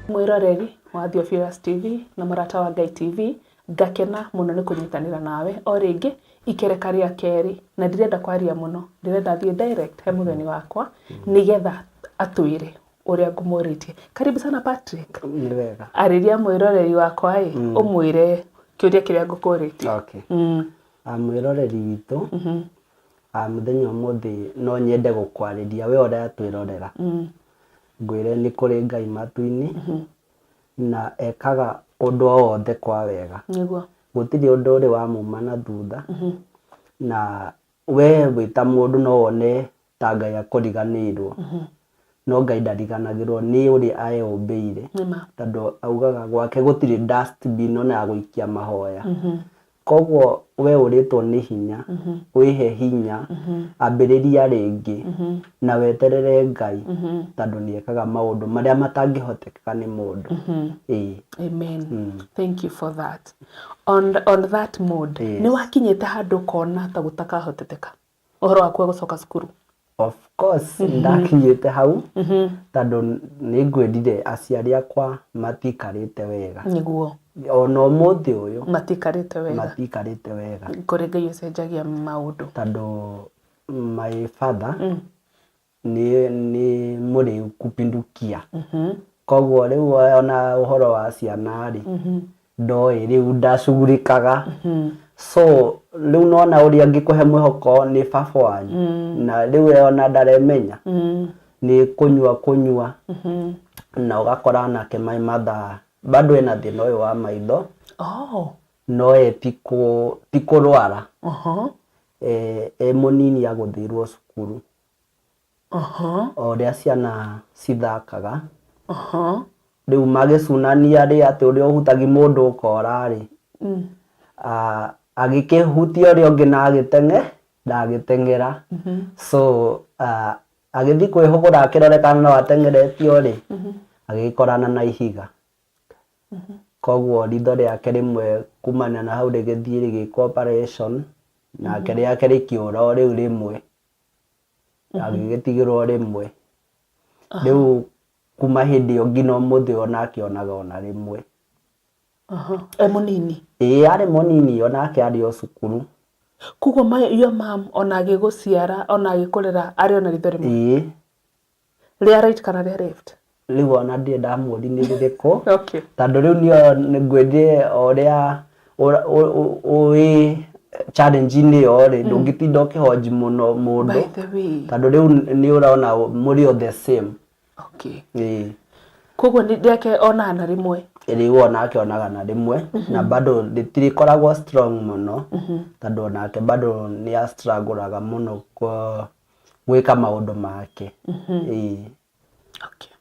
Mwĩroreri wa Theophilus TV na mũrata wa Ngai TV, ngakena mũno nĩ kũnyitanĩra nawe o rĩngĩ ikereka rĩa kerĩ, na ndirenda kwaria mũno, ndĩrenda thiĩ direct he mũgeni wakwa nĩgetha atwĩre ũrĩa ngũmũrĩtie. Karibu sana Patrick. Nĩ wega. Arĩria mwĩroreri wakwa ĩ, ũmwĩre kĩũria kĩrĩa ngũkũrĩtie. Okay. Mwĩroreri witũ, mũthenya ũmũthĩ no nyende gũkwarĩria we ũratwĩrorera. Ngwĩre nĩ kũrĩ Ngai matu-inĩ, na ekaga ũndũ o wothe kwa wega. Nĩguo. Gũtirĩ ũndũ ũrĩ wamuma na thutha, na we wĩ ta mũndũ no wone ta Ngai akũriganĩirwo, no Ngai ndariganagĩrwo nĩ ũrĩa eũmbĩire, tondũ augaga gwake gũtirĩ dustbin ona ya gũikia mahoya. Koguo we ũrĩtwo nĩ hinya, wĩhe hinya, ambĩrĩria rĩngĩ, na weterere Ngai, tondũ nĩ ekaga maũndũ marĩa matangĩhotekeka nĩ mũndũ. Ĩĩ. Amen. Thank you for that. On, on that mood, Yes. nĩ wakinyĩte handũ ũkona ta gũtakahoteteka ũhoro waku wa gũcoka cukuru? Of course ndakinyĩte hau tondũ nĩ ngwĩrire aciari akwa matikarĩte wega. Nĩguo. Ona ũmũthĩ ũyũ Matikarĩte wega. Matikarĩte wega. Kũrĩ Ngai ũcenjagia maũndũ. Tondũ my father nĩ nĩ mũrĩu kupindukia. Koguo rĩu ona ũhoro wa ciana rĩ, ndoĩ rĩu ndacugurikaga. So rĩu nona ũrĩa angĩkũhe mwĩhoko nĩ baba wanyu na rĩu we ona ndaremenya nĩ kũnyua kũnyua na ũgakora nake my mother bado ena thĩna ũyũ wa maitho. Oh. No ye ti kũrwara. E mũnini agũthĩirwo cukuru. O ũrĩa ciana cithakaga. Rĩu magĩcunania rĩ atĩ ũrĩa ũhutagia mũndũ ũkora rĩ, agĩkĩhutia ũrĩa ũngĩ na agĩteng'e, na agĩteng'era. So agĩthiĩ kwĩhũgũra akĩrore kana no ateng'eretio rĩ, agĩgĩkorana na ihiga. Koguo ritho rĩake rĩmwe kumania na hau rĩgĩthiĩ rĩgĩkwo operation, nake rĩake rĩkĩũra o rĩu rĩmwe. Agĩgĩtigĩrwo rĩmwe. Rĩu kuma hĩndĩ ĩyo nginya ũmũthĩ ũyũ onake onaga ona rĩmwe. E mũnini? Ĩĩ arĩ mũnini onake arĩ o cukuru. Koguo your mom ona agĩgũciara ona agĩkũrera arĩ o na ritho rĩmwe? Ĩĩ. Rĩa right kana rĩa left? Rĩu ona ndirĩ ndamũria nĩ rĩrĩkũ. Okay. Tondũ rĩu niĩ ngwĩrire o ũrĩa wĩ challenge-inĩ ĩyo rĩ, ndũngĩtinda ũkĩhonji mũno mũndũ. By the way. Tondũ rĩu nĩ ũrona mũrĩ o the same. Okay. Ĩĩ. Koguo rĩake onaga na rĩmwe? Rĩu onake onaga na rĩmwe na bado rĩtirĩkoragwo strong mũno tondũ onake bado nĩ a struggle aga mũno gwĩka maũndũ make. Ĩĩ. Okay.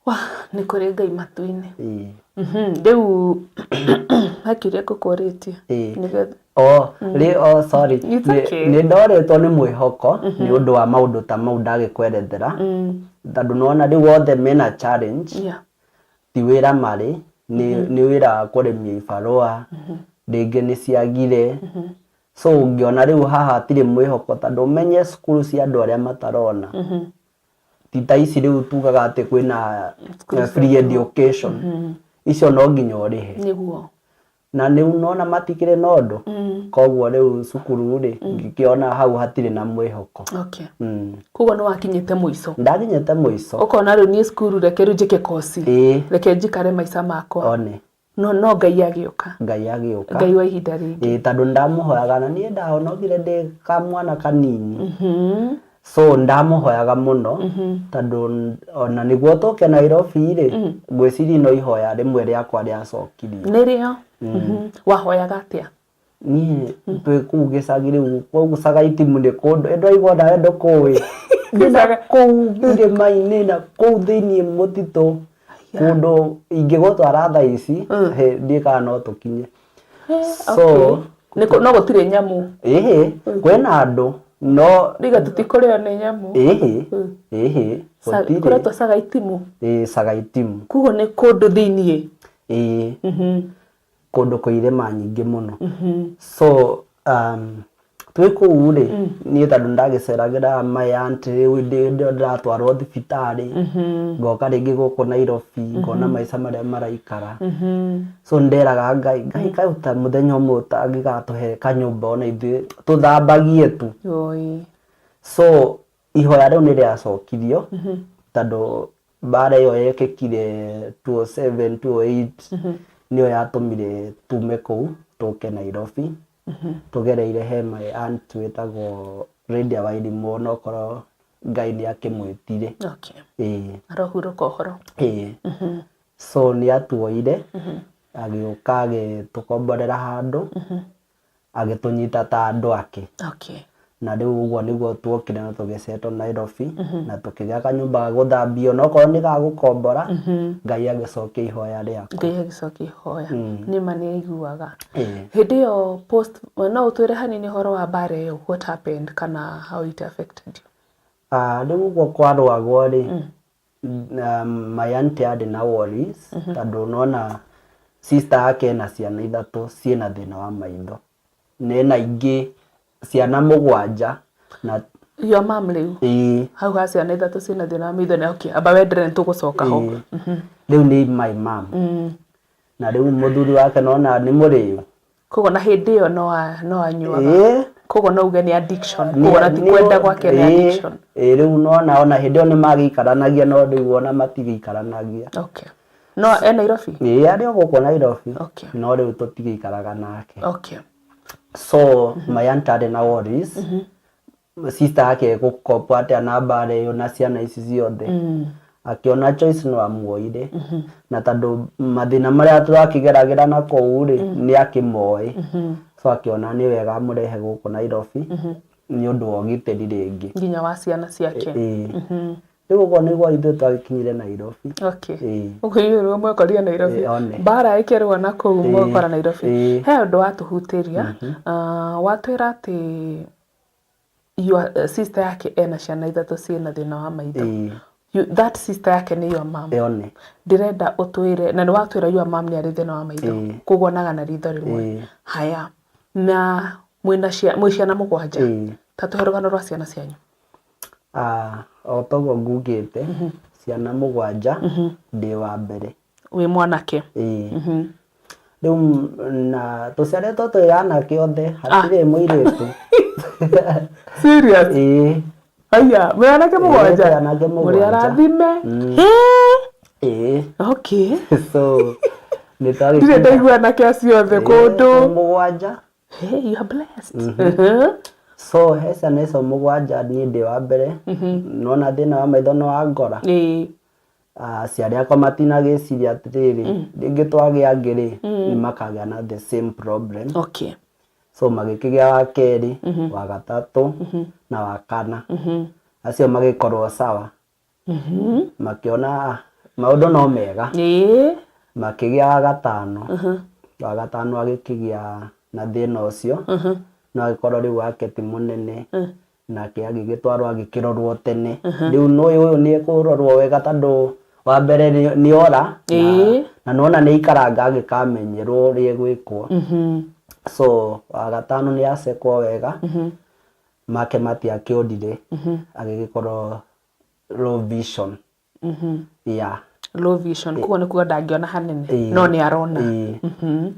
Wah, nĩ kũrĩ Ngai matu-inĩ. Ĩĩ. Rĩu he kĩũria ngũkũrĩtie. Ĩĩ. Nĩgetha Oh, rĩ, oh, sorry. It's Nĩ- okay. Nĩ ndorĩtwo nĩ mwĩhoko nĩ ũndũ wa maũndũ ta mau ndagĩkwerethera tondũ nĩwona rĩu othe mena challenge Yeah. ti wĩra marĩ nĩ nĩ wĩra wa kũrĩmia ibarũa rĩngĩ nĩ ciagire so ngĩona rĩu haha hatirĩ mwĩhoko tondũ ũmenye cukuru cia andũ arĩa matarona ti ta ici rĩu tugaga atĩ kwĩna free education icio no nginya ũrĩhe Nĩguo. na rĩu nona matikĩrĩ na ũndũ koguo rĩu cukuru rĩ ngĩkĩona hau hatirĩ na mwĩhoko. Okay. Koguo nĩ wakinyĩte mũico. Ndakinyĩte mũico. Ũkona rĩu niĩ cukuru reke rĩu njĩke koci. Ĩĩ. Reke njikare maica makwa. One. No no Ngai agĩũka. Ngai agĩũka. Ngai wa ihinda rĩngĩ. Ĩĩ tondũ ndamũhoyaga na niĩ ndahonokire ndĩ kamwana kanini. So ndamũhoyaga mũno tondũ ona nĩguo tũke Nairobi rĩ, ngwĩciria no ihoya rĩmwe rĩakwa rĩacokirio. Nĩrĩo? Wahoyaga atĩa? Niĩ twĩ kũu gĩcagi rĩu kũu Cagaitimu nĩ kũndũ ĩ ndwaigua nawe ndũkũĩ. Ndĩ kũu irĩma-inĩ na kũu thĩiniĩ mũtitũ kũndũ ingĩgũtwara thaa ici hĩ ndiũĩ kana no tũkinye. So No gũtirĩ nyamũ. Ĩhĩ kwĩna andũ no Ndiga tũtikũrĩo nĩ nyamũ. Ĩhĩ ĩhĩ gũtirĩ. Kũretwo Cagaitimu? Ĩĩ Cagaitimu. Koguo nĩ kũndũ thĩiniĩ? Ĩĩ. Kũndũ kwĩ irĩma nyingĩ mũno. So twĩ kũu rĩ, niĩ tondũ ndagĩceragĩra my aunt rĩu hĩndĩ ĩyo ndĩratwarwo thibitarĩ, ngoka rĩngĩ gũkũ Nairobi, ngona maica marĩa maraikara. So nĩ nderaga Ngai, Ngai kaĩ ũta mũthenya ũmwe ũtangĩgatũhe kanyũmba ona ithuĩ tũthambagie tu. So ihoya rĩu nĩ rĩacokirio tondũ mbara ĩyo yekĩkire 2007 2008 nĩyo yatũmire tume kũu tũke Nairobi tũgereire he my aunt wĩtagwo Lydia Wairimu onokorwo Ngai nĩ akĩmwĩtire. Okay. Ĩĩ. Arohurũka ũhoro. Ĩĩ. So nĩ atuoire agĩũka agĩtũkomborera handũ agĩtũnyita ta andũ ake. Okay. Na rĩu ũguo nĩguo tuokire na tũgĩsettle Nairobi na tũkĩgĩa kanyũmba ga gũthambio onokorwo nĩ ga gũkombora, Ngai agĩcokia ihoya rĩakwa. Ngai agĩcokia ihoya. Nĩ ma nĩ aiguaga. Ĩĩ. Hĩndĩ ĩyo post, no ũtwĩre hanini ũhoro wa mbara ĩyo, what happened kana how it affected you? Ah, rĩu ũguo kwarũagwo rĩ, my auntie arĩ na worries tondũ nĩwona sister yake ena ciana ithatũ ciĩna thĩna wa maitho na ena ingĩ ciana mũgwanja na Your mom rĩu ĩĩ hau ha ciana ithatũ ciĩna thĩna wa maitho na okay amba wendere nĩ tũgũcoka ho ĩĩ. Rĩu nĩ my mom na rĩu mũthuri wake nona nĩ mũrĩu Koguo na hĩndĩ ĩyo no no anyuaga. Ĩĩ. Koguo no uge nĩ addiction. Koguo na ti kwenda gwake nĩ addiction. Ĩĩ rĩu nona ona hĩndĩ ĩyo nĩ magĩikaranagia no rĩu ona matigĩikaranagia. Okay. No e Nairobi? Ĩĩ arĩ o gũkũ Nairobi. Okay. No rĩu tũtigĩikaraga nake. Okay. So my aunt arĩ na worries. Sister yake egũkopa atĩa na mbara ĩyo na ciana ici ciothe akĩona choice no amuoire na tondũ mathĩna marĩa tũrakĩgeragĩra na kũu rĩ nĩ akĩmoĩ so akĩona nĩ wega amũrehe gũkũ Nairobi nĩ ũndũ wa ũgitĩri rĩngĩ. Nginya wa ciana ciake. Ĩĩ. Rĩu ũguo nĩguo ithuĩ twagĩkinyire Nairobi. Okay. Ĩĩ. Ũguo inyuĩ nĩguo mwekorire Nairobi. Ĩĩ, one. Mbara ĩkĩrũa na kũu Ĩĩ, mwekora Nairobi. ĩĩ. He ũndũ watũhutĩria. Ah, watwĩra atĩ your sister yake ena ciana ithatũ ciĩna thĩna wa maitho. Ĩĩ. You, that sister yake nĩ your mom. Ĩyo nĩ. Ndĩrenda ũtwĩre na nĩ watwĩra your mom nĩ arĩ thĩna wa maitho. Ĩĩ. Koguo onaga na ritho rĩmwe. Ĩĩ. Haya. Na mwĩna cia mwĩ ciana mũgwanja. Ĩĩ. Ta tũhe rũgano rwa ciana cianyu. Ah, o toguo ngugĩte ciana mũgwanja ndĩ wa mbere. Wĩ mwanake. Ĩĩ. Rĩu na tũciarĩtwo twĩ anake othe hatirĩ mũirĩtu. Serious? Ĩĩ. Aya, mwĩ anake Ĩĩ, mũgwanja? twĩ anake Mũrĩ mũgwanja. arathime. Hĩ! Ĩĩ. Okay. So nĩ Ndirĩ twagĩkinya. ndaigua anake acio othe Ĩĩ, kũndũ. twĩ mũgwanja. Hey, you are blessed. Mhm. So he ciana icio mũgwanja niĩ ndĩ wa mbere. Nona thĩna wa maitho nĩ wa ngora. Ĩĩ. Aciari akwa matinagĩciria atĩrĩrĩ, rĩngĩ twagĩa angĩ rĩ, nĩ makagĩa na the same problem. Okay. So magĩkĩgĩa wa kerĩ, wa gatatũ na wa kana. Acio magĩkorwo sawa. Makĩona ah, Maũndũ no mega. Ĩĩ. Makĩgĩa wa gatano. Wa gatano agĩkĩgĩa na thĩna ũcio. No agĩkorwo rĩu wake ti mũnene. Nake agĩgĩtwarwo agĩkĩrorwo tene. Rĩu nĩũĩ ũyũ nĩ ekũrorwo wega tondũ wa mbere nĩ ora. Na nĩwona nĩ aikaranga agĩkamenyerwo ũrĩa egwĩkwo. So wa gatano nĩ acekwo wega. Make matiakĩũrire. Agĩgĩkorwo low vision. Yeah. Low vision koguo nĩ kuga ndangĩona hanene Ĩĩ. no nĩ arona. Ĩĩ.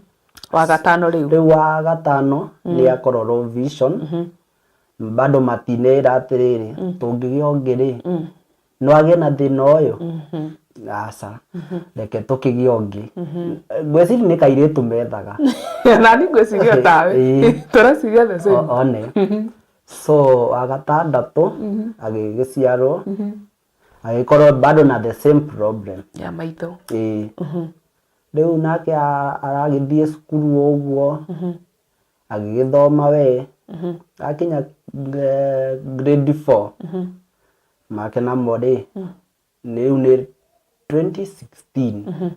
Wa gatano rĩu. Rĩu wa gatano nĩ akorwo low vision. Bado matinera atĩrĩrĩ, tũngĩgĩa ũngĩ rĩ, no agĩe na thĩna ũyũ? Aca, reke tũkĩgĩe ũngĩ. Ngwĩciria nĩ kairĩtu methaga. Nani ngwĩciria tawe. Ĩĩ. Tũreciria the same. One. So wa gatandatũ agĩgĩciarwo agĩkorwo bado na the same problem ya maitho. Ĩĩ. Rĩu nake aragĩthiĩ cukuru o ũguo, agĩgĩthoma we, akinya grade 4 make namo rĩ, rĩu nĩ 2016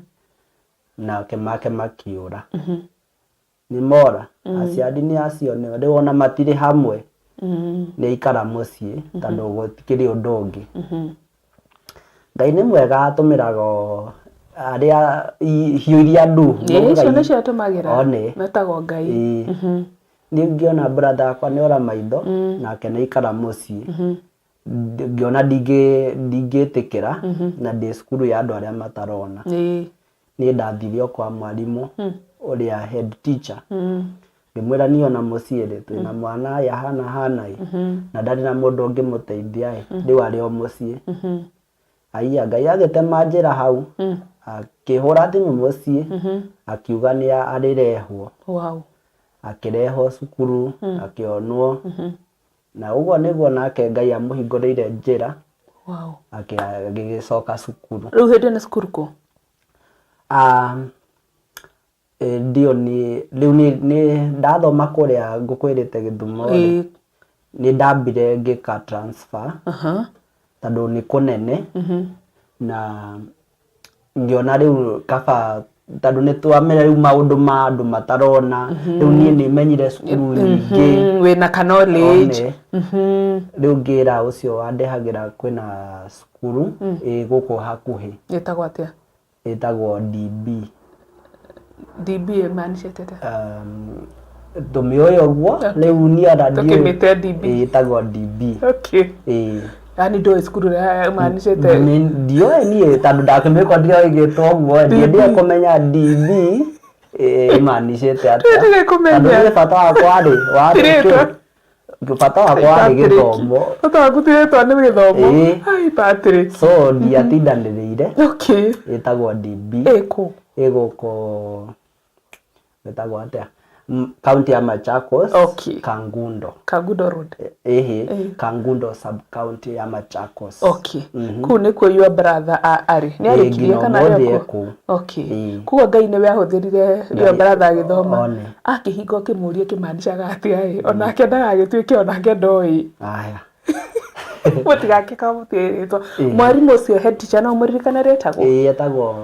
nake make makĩũra. Nĩ mora, aciari nĩ acio nĩo, rĩu ona matirĩ hamwe, nĩ aikara mũciĩ tondũ gũtikĩrĩ ũndũ ũngĩ. Ngai nĩ mwega atũmĩraga o arĩa hiũ iria nduhu. Ĩĩ, icio nĩcio atũmagĩra. One. Metagwo Ngai. Ĩĩ. Niĩ ngĩona brother wakwa nĩ ora maitho, nake nĩ aikara mũciĩ. Ngĩona ndingĩtĩkĩra na ndĩ cukuru ya andũ arĩa matarona. Niĩ ndathire o kwa mwarimũ ũrĩa head teacher. Ngĩmwĩra niĩ ona mũciĩ rĩ, twĩna mwana ĩ ahana hana ĩ, na ndarĩ na mũndũ ũngĩmũteithia ĩ, rĩu arĩ o mũciĩ. Haiya Ngai agĩtema njĩra hau, akĩhũra thimũ mũciĩ, akiuga nĩ arĩrehwo. Akĩrehwo cukuru, akĩonwo. Na ũguo nĩguo nake Ngai amũhingũrĩire njĩra Wow. agĩgĩcoka cukuru. Rĩu hĩndĩ ĩyo nĩ cukuru kũ? Ah, ndio nĩ rĩu nĩ ndathoma kũrĩa ngũkwĩrĩte Gĩthumo rĩ, nĩ ndambire ngĩka transfer tondũ nĩ kũnene na ngĩona rĩu kaba tondũ nĩ twamenya rĩu maũndũ ma andũ matarona rĩu niĩ nĩ menyire cukuru nyingĩ. Wĩna ka knowledge. One. Rĩu ngĩra ũcio wandehagĩra kwĩna cukuru ĩ gũkũ hakuhĩ. Ĩtagwo atĩa? Ĩtagwo DB. DB ĩmanicĩte atĩa? Tũmĩũĩ ũguo rĩu niĩ ona ndiũĩ. Tũkĩmĩte DB. Ĩtagwo DB. Okay. Ĩĩ. Yani ndũĩ cukuru ĩrĩa ĩmanicĩte? Ndiũĩ niĩ tondũ ndakĩmĩkorire ĩgĩtwo ũguo ndiendire kũmenya DB ĩmanicĩte atĩa. Ndwendire kũmenya. Tondũ niĩ bata wakwa rĩ warĩ kĩ? Bata wakwa warĩ gĩthomo. Bata waku ti rĩtwa nĩ gĩthomo. Ĩĩ. Ai Patrick. So ndiatindanĩrĩire. Okay. Ĩtagwo DB. Ĩ kũ? Ĩ gũkũ ĩtagwo atĩa? Kaunti ya Machakos. Okay. Kangundo. Kangundo Road. Ĩhĩ, Kangundo sub county ya Machakos. Okay. Kũu nĩkuo your brother arĩ. Nĩ arĩkirie nginya kana arĩ ũmũthĩ o e kuo? kũu. Okay. Ĩĩ. Koguo Ngai nĩwe ahũthĩrire your brother agĩthoma. One. Akĩhinga ũkĩmũria kĩmanicaga atĩa ĩ, onake ndagagĩtuĩke onake ndoĩ. Aya. Mũtigakĩka mũtĩrĩtwo. Mwarimũ ũcio head teacher no ũmũririkane rĩtagwo? Ĩĩ etagwo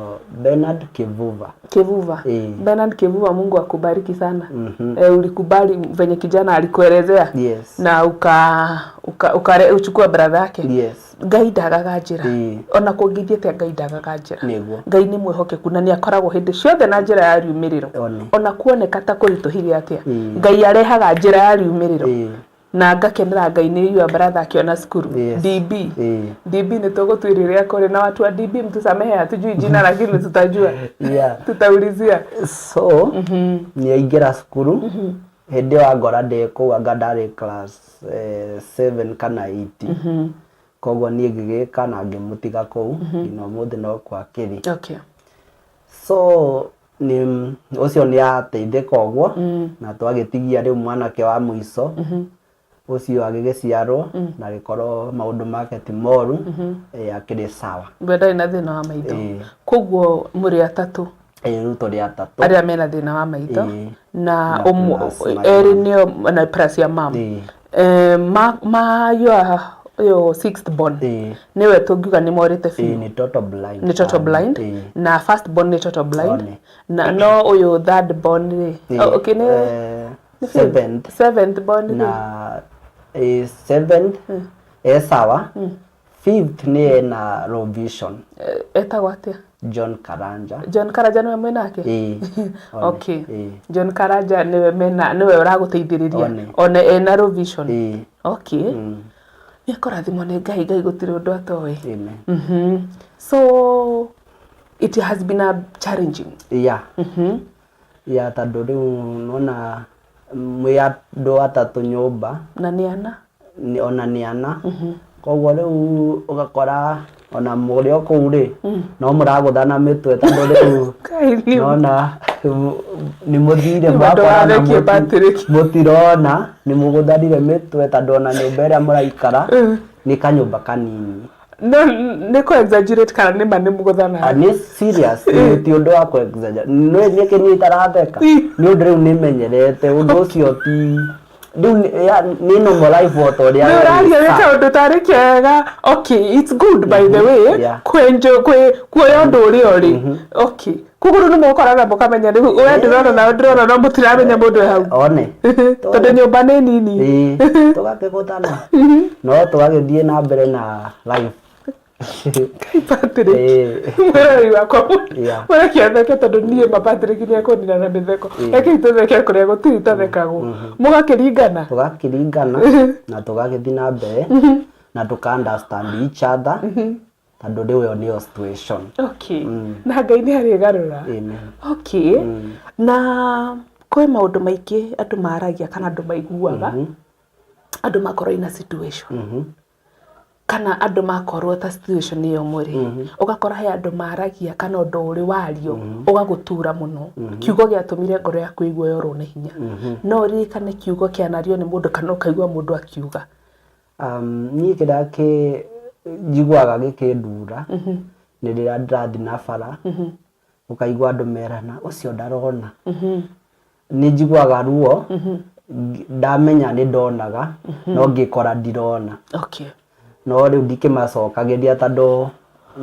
Bernard Kivuva. Kivuva. Ĩĩ. Bernard Kivuva, Mungu akubariki sana. Eh, ulikubali venye kijana alikuelezea. Yes. Na uka uka, uka uchukua brother yake. Yes. Ngai ndagaga njĩra. Ĩĩ. Ona kũngĩthiĩ atĩa Ngai ndagaga njĩra. Nĩguo. Ngai nĩ mwĩhokeku na nĩ akoragwo hĩndĩ ciothe na njĩra ya riumĩrĩro. One. Ona kuoneka ta kũritũhire atĩa. Ĩĩ. Ngai arehaga njĩra ya riumĩrĩro. Ĩĩ. Na ngakenera Ngai nĩ your brother akiona cukuru. Yes. DB. Ĩĩ. DB nĩ tũgũtuĩria kũrĩ na watu wa DB mtusamehe hatujui jina lakini tutajua. Yeah. Tutaulizia. So nĩ aingĩra cukuru hĩndĩ ĩyo angora ndĩ kũu anga ndarĩ class 7 kana 8. Koguo niĩ ngĩgĩka na ngĩmũtiga kũu nginya ũmũthĩ no kwakĩrĩ. Okay. So nĩ ũcio nĩ ateithĩka ũguo na twagĩtigia rĩu mwanake wa mũico ũcio agĩgĩciarwo na agĩkorwo maũndũ make ti moru akĩrĩ sawa. We ndarĩ na thĩna wa maitho. Ĩĩ. Koguo mũrĩ atatũ. Ĩĩ rĩu tũrĩ atatũ. Arĩa mena thĩna wa maitho. Ĩĩ. Na Na ũmwe plus my erĩ mom. nĩo na plus ya mom. Ĩĩ. Ma your Ũyũ sixth born Ĩĩ. nĩwe tũngiuga nĩ morĩte Ĩĩ, biũ. nĩ total blind. Nĩ total blind. Ĩĩ. Na first born nĩ total blind. One. Na no ũyũ third born rĩ. Ĩĩ, Oh, okay, nĩ nĩ fifth? seventh. Seventh born rĩ. Na seventh e sawa. Fifth nĩ ena low vision. Etagwo atĩa? John Karanja. John Karanja nĩwe mwĩnake? Ĩĩ. One. Okay. Ĩĩ. John Karanja nĩwe mena nĩwe ũragũteithĩrĩria. One. One ena low vision. Ĩĩ. Okay. Nĩ ekũrathimwo nĩ Ngai, Ngai gũtirĩ ũndũ atoĩ. Amen. So it has been a challenging. Yeah. Yeah, tondũ rĩu nona mwĩ andũ atatũ nyũmba. Na nĩ ana. Ona nĩ ana. Koguo rĩu ũgakora ona mũrĩ o kũu rĩ, no mũragũthana mĩtwe tondũ rĩu Ngai nĩ nona nĩ mũthire Nĩ mwakorana ũndũ wa Patrick. mũtirona nĩ mũgũthanire mĩtwe tondũ ona nyũmba ĩrĩa mũraikara nĩ kanyũmba kanini. No nĩ kũ exaggerate kana nĩ ma nĩ mũgũthanaga? Ah, nĩ serious ti ũndũ wa kũ exaggerate. Nĩ nĩkĩ niĩ itaratheka nĩ ũndũ rĩu nĩmenyerete ũndũ ũcio ti rĩu nĩ normal life o ta ũrĩa Nĩ ũraria nĩ wĩ. kaũndũ tarĩ kega. Okay, it's good by the way. Kwenjo kwĩ kuoya ũndũ ũrĩa ũrĩ. Okay. Koguo rĩu nĩ mũgũkorana mũkamenya rĩu we ndĩrona nawe ndĩrona no mũtiramenya mũndũ e hau. One. Tondũ nyũmba nĩ nini. Ĩĩ, tũgakĩgũthana no tũgagĩthiĩ na mbere na life. Patrick. Ĩĩ. Mwĩroreri wakwa Yeah. mũreke atheke tondũ niĩ ma Patrick nĩ ekũnina na mĩtheko. Rekei tũtheke kũrĩa gũtirĩ itathekagwo. Mũgakĩringana. Tũgakĩringana na tũgagĩthiĩ na mbere na tũka understand each other tondũ rĩu ĩyo nĩyo situation. Okay. Na Ngai nĩ arĩgarũra. Amen. Okay. Na kwĩ maũndũ maingĩ andũ maragia kana andũ maiguaga andũ makorwo ina situation kana andũ makorwo ta situation ĩyo mũrĩ ũgakora he andũ maragia kana ũndũ ũrĩ wario ũgagũtura mũno kiugo gĩatũmire ngoro yaku ĩigue yorwo nĩ hinya no ũririkane kiugo kĩanario nĩ mũndũ kana ũkaigua mũndũ akiuga. Niĩ kĩrĩa kĩ njiguaga gĩkĩndura nĩ rĩrĩa ndĩrathiĩ na bara ũkaigua andũ merana ũcio ndarona. Nĩ njiguaga ruo ndamenya nĩ ndonaga no ngĩkora ndirona. Okay. No rĩu ndikĩmacokagĩria tondũ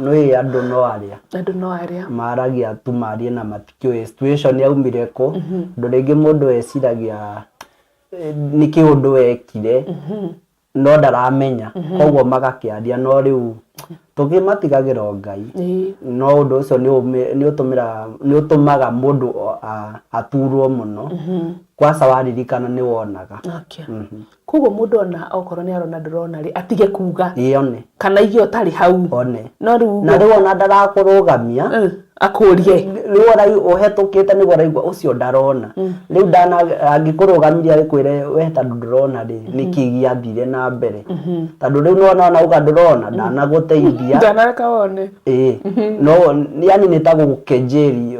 nĩ andũ no arĩa. Andũ no arĩa. Maragia tu marie na matikĩũĩ situation yaumire kũ. Ũndũ rĩngĩ mũndũ eciragia nĩ kĩũndũ ekire no ndaramenya koguo magakĩaria no rĩu tũkĩmatigagĩra o Ngai. No ũndũ ũcio nĩ ũtũmaga mũndũ aturwo mũno kwanza waririkana nĩ wonaga. Okay. Koguo mũndũ ona okorwo nĩ arona ndũrona rĩ atige kuga. Ĩĩ one. Kana aige ũtarĩ hau. One. No rĩu Na rĩu ona ndarakũrũgamia akũrie. Rĩu ũhetũkĩte nĩguo ũraigua ũcio ndarona. Rĩu ndana angĩkũrũgamirie agĩkwĩre we tondũ ndũrona rĩ nĩkĩ gĩathire na mbere. Tondũ rĩu nĩwona ona auga ndũrona ndanagũteithia. Ndanareka wone. Ĩĩ. No yani nĩ ta gũgũkejeri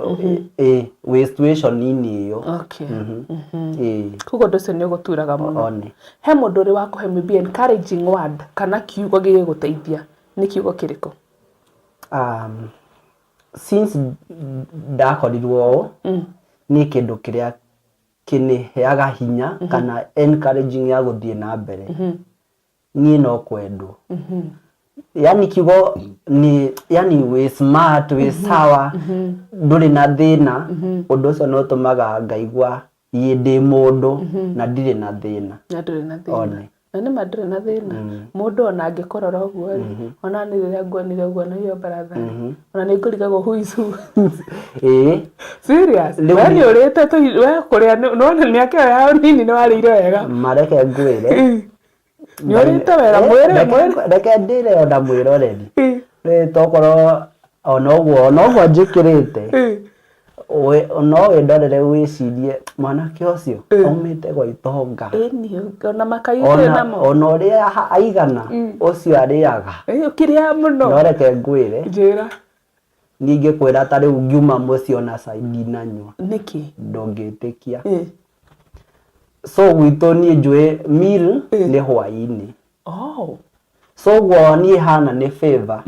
ĩĩ wĩ situation-inĩ ĩyo. Okay. Ĩĩ. Koguo ũndũ ũcio nĩ ũgũturaga mũno. One. He mũndũ ũrĩ wakũhe maybe encouraging word kana kiugo gĩgũgũteithia nĩ kiugo kĩrĩkũ? Since ndakorirwo ũũ niĩ kĩndũ kĩrĩa kĩnĩheaga hinya kana encouraging ya gũthiĩ na mbere niĩ no kwendwo. Yani kiugo ni yani wĩ smart wĩ sawa ndũrĩ na thĩna ũndũ ũcio nĩ ũtũmaga ngaigua ĩ ndĩ mũndũ na ndirĩ na thĩna. Na ndũrĩ na thĩna. One. Na nĩ ma ndũrĩ na thĩna. Mũndũ ona angĩkũrora ũguo rĩ, ona niĩ rĩrĩa nguonire ũguo na iyo baratha rĩ, ona nĩ ngũrigagwo who is who. Ĩĩ. Serious? Rĩu We nĩ- nĩ ũrĩte we kũrĩa nĩwona mĩaka ĩyo ya ũnini nĩ warĩire wega. Mareke ngwĩre. Nĩ ũrĩte wega, mwĩre, mwĩre. Reke ndĩre ona mwĩroreri. Rĩ tokorwo ona ũguo ona ũguo njĩkĩrĩte. No wĩndorere wĩcirie mwanake ũcio aumĩte gwa itonga. Ĩni, ona makai ũrĩ namo. Ona ũrĩa aigana ũcio arĩaga. Ĩ, ũkĩrĩaga mũno. No reke ngwĩre. Njĩra. Niĩ ingĩkwĩra ta rĩu ngiuma mũciĩ ona cai ndinanyua. Nĩkĩ? Ndũngĩtĩkia. So gwitũ niĩ njũĩ meal nĩ hwaĩ-inĩ. Oh. So ũguo niĩ hana nĩ favor.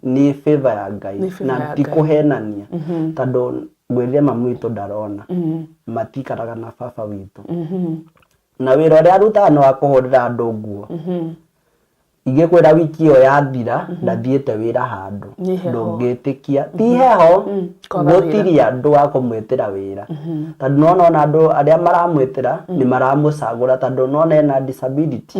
Nĩ favor ya Ngai. Nĩ favor Na ya Ngai. tikũhenania. Tondũ ngwĩrire mami witũ ndarona. Matikaraga na baba witũ. Na wĩra ũrĩa arutaga nĩ wa kũhũrĩra andũ nguo. Ingĩkwĩra wiki ĩyo yathira ndathiĩte wĩra handũ. Nĩ heho. Ndũngĩtĩkia. Ti heho, Kwaga wĩra. gũtirĩ andũ a kũmwĩtĩra wĩra. Tondũ nĩwona ona andũ arĩa maramwĩtĩra nĩ maramũcagũra tondũ nĩwona ena disability.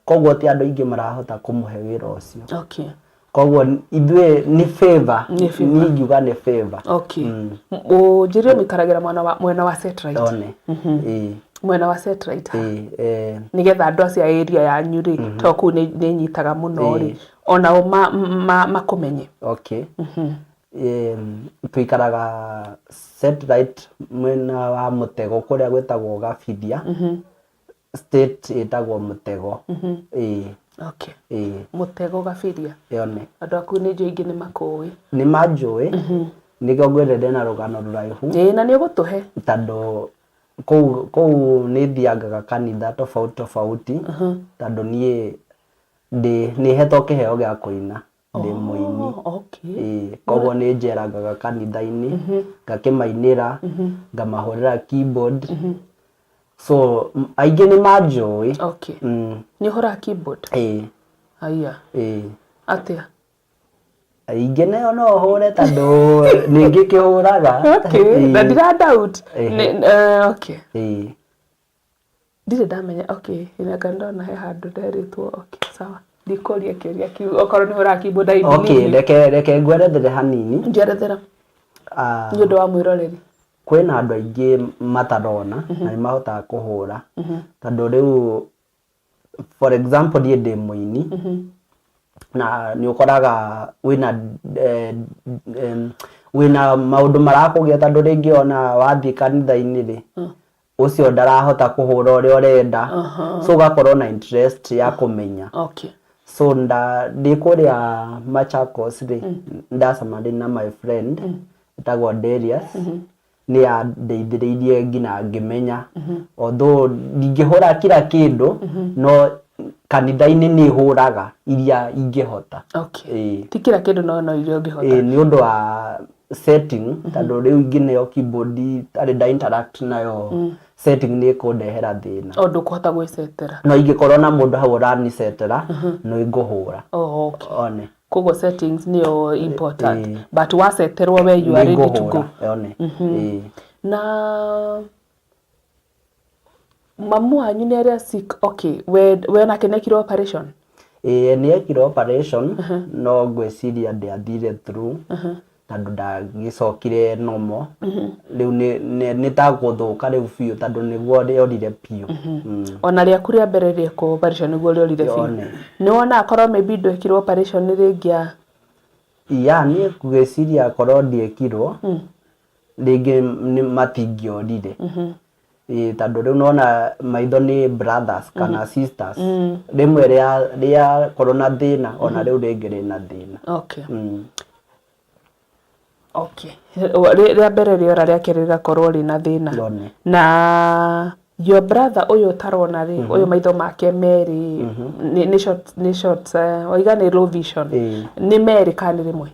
Koguo ti andũ aingĩ marahota kũmũhe wĩra ũcio. Okay. Koguo ithuĩ nĩ favor, Nĩ favor. niĩ ingiuga nĩ favor. Okay. Ũnjĩrire mũikaragĩra mwena wa mwena wa Satellite. One. Ĩĩ. Mwena wa Satellite ha? Ĩĩ, eh, Nĩgetha andũ acio a area yanyu rĩ, tondũ kũu nĩ nĩ nyitaga mũno rĩ, Ĩĩ. onao ma, ma, makũmenye. Okay. Em, tũikaraga Satellite mwena wa Mũtego kũrĩa gwĩtagwo Gabithia. State ĩtagwo Mũtego. Ĩĩ. Okay. Ĩĩ. Mũtego Gabiria. Yone. Andũ aku nĩ njũĩ aingĩ nĩ makũĩ. Nĩ manjũĩ. Nĩkĩo ngwĩrire ndĩna rũgano rũraihu. Ĩĩ na nĩ ũgũtũhe. Tondũ kũu kũu nĩ thiangaga kanitha tofauti tofauti tondũ niĩ ndĩ nĩ hetwo kĩheo gĩa kũina. Ndĩ mũini. Oh, okay. Ĩĩ, koguo nĩ njerangaga kanitha-inĩ ngakĩmainĩra ngamahũrĩra keyboard so aingĩ nĩ manjũĩ. Okay. Nĩ ũhũraga keyboard? Ĩĩ. Aya. Ĩĩ. Atĩa? Ingĩ nayo no hũre tondũ nĩ ngĩkĩhũraga. Okay. Ĩĩ. Na ndira doubt. Ĩĩ. Nĩ, eh, okay. Ĩĩ. Ndirĩ ndamenya okay anga ndona he handũ nderĩtwo okay sawa ndikũria kĩũria kĩu okorwo nĩ ũhũraga keyboard I believe Okay, you. reke reke ngwerethere hanini. Njerethera Ah, nĩ ũndũ wa mwĩroreri. Kwĩna andũ aingĩ matarona na nĩ mahotaga kũhũra tondũ rĩu for example niĩ ndĩ mũini na nĩ ũkoraga wĩna eh, em, wĩna maũndũ marakũgia tondũ rĩngĩ ona wathiĩ kanitha-inĩ rĩ ũcio ndarahota kũhũra ũrĩa ũrenda so ũgakorwo na interest ya kũmenya Okay. so nda ndĩ kũrĩa Machakos rĩ ndacemanirie na my friend etagwo Darius nĩ andeithĩrĩirie nginya ngĩmenya although ndingĩhũra kila kĩndũ no kanitha-inĩ nĩ hũraga iria ingĩhota. Okay. Ĩĩ. Ti kila kĩndũ no no iria ũngĩhota. Ĩĩ nĩ ũndũ wa setting tondũ rĩu ingĩneo keyboard itarĩ nda interact nayo setting nĩ ĩkũndehera thĩna. O ndũkũhota gwĩcetera. No ingĩkorwo na mũndũ hau ũranicetera no ingũhũra. Oh, okay. One. Koguo settings nĩyo important. Ĩĩ. But waceterwo we you are ready to go. Nĩngũhũra. One. Ĩĩ. Na mamu wanyu nĩ arĩa sick okay we, we nake nĩ ekirwo operation? Ĩĩ nĩ ekirwo operation no ngwĩciria ndĩathire through tondũ ndagĩcokire normal. Rĩu nĩ ta gũthũka rĩu biũ tondũ nĩguo rĩorire biũ. Ona rĩaku rĩa mbere rĩekwo operation nĩguo rĩorire biũ? One. Nĩ wonaga korwo maybe ndwekirwo operation rĩngĩa? Ya niĩ ngwĩciria korwo ndiekirwo rĩngĩ matingĩorire. Ĩĩ tondũ rĩu nĩwona maitho nĩ brothers kana sisters. Rĩmwe rĩakorwo na thĩna ona rĩu rĩngĩ rĩna thĩna. Okay. Okay. Rĩa mbere rĩora rĩa kerĩ rĩgakorwo rĩna thĩna. One. Na your brother ũyũ ũtarona rĩ, ũyũ maitho make merĩ nĩ short, nĩ short, waiga nĩ low vision. Nĩ merĩ kana nĩ rĩmwe?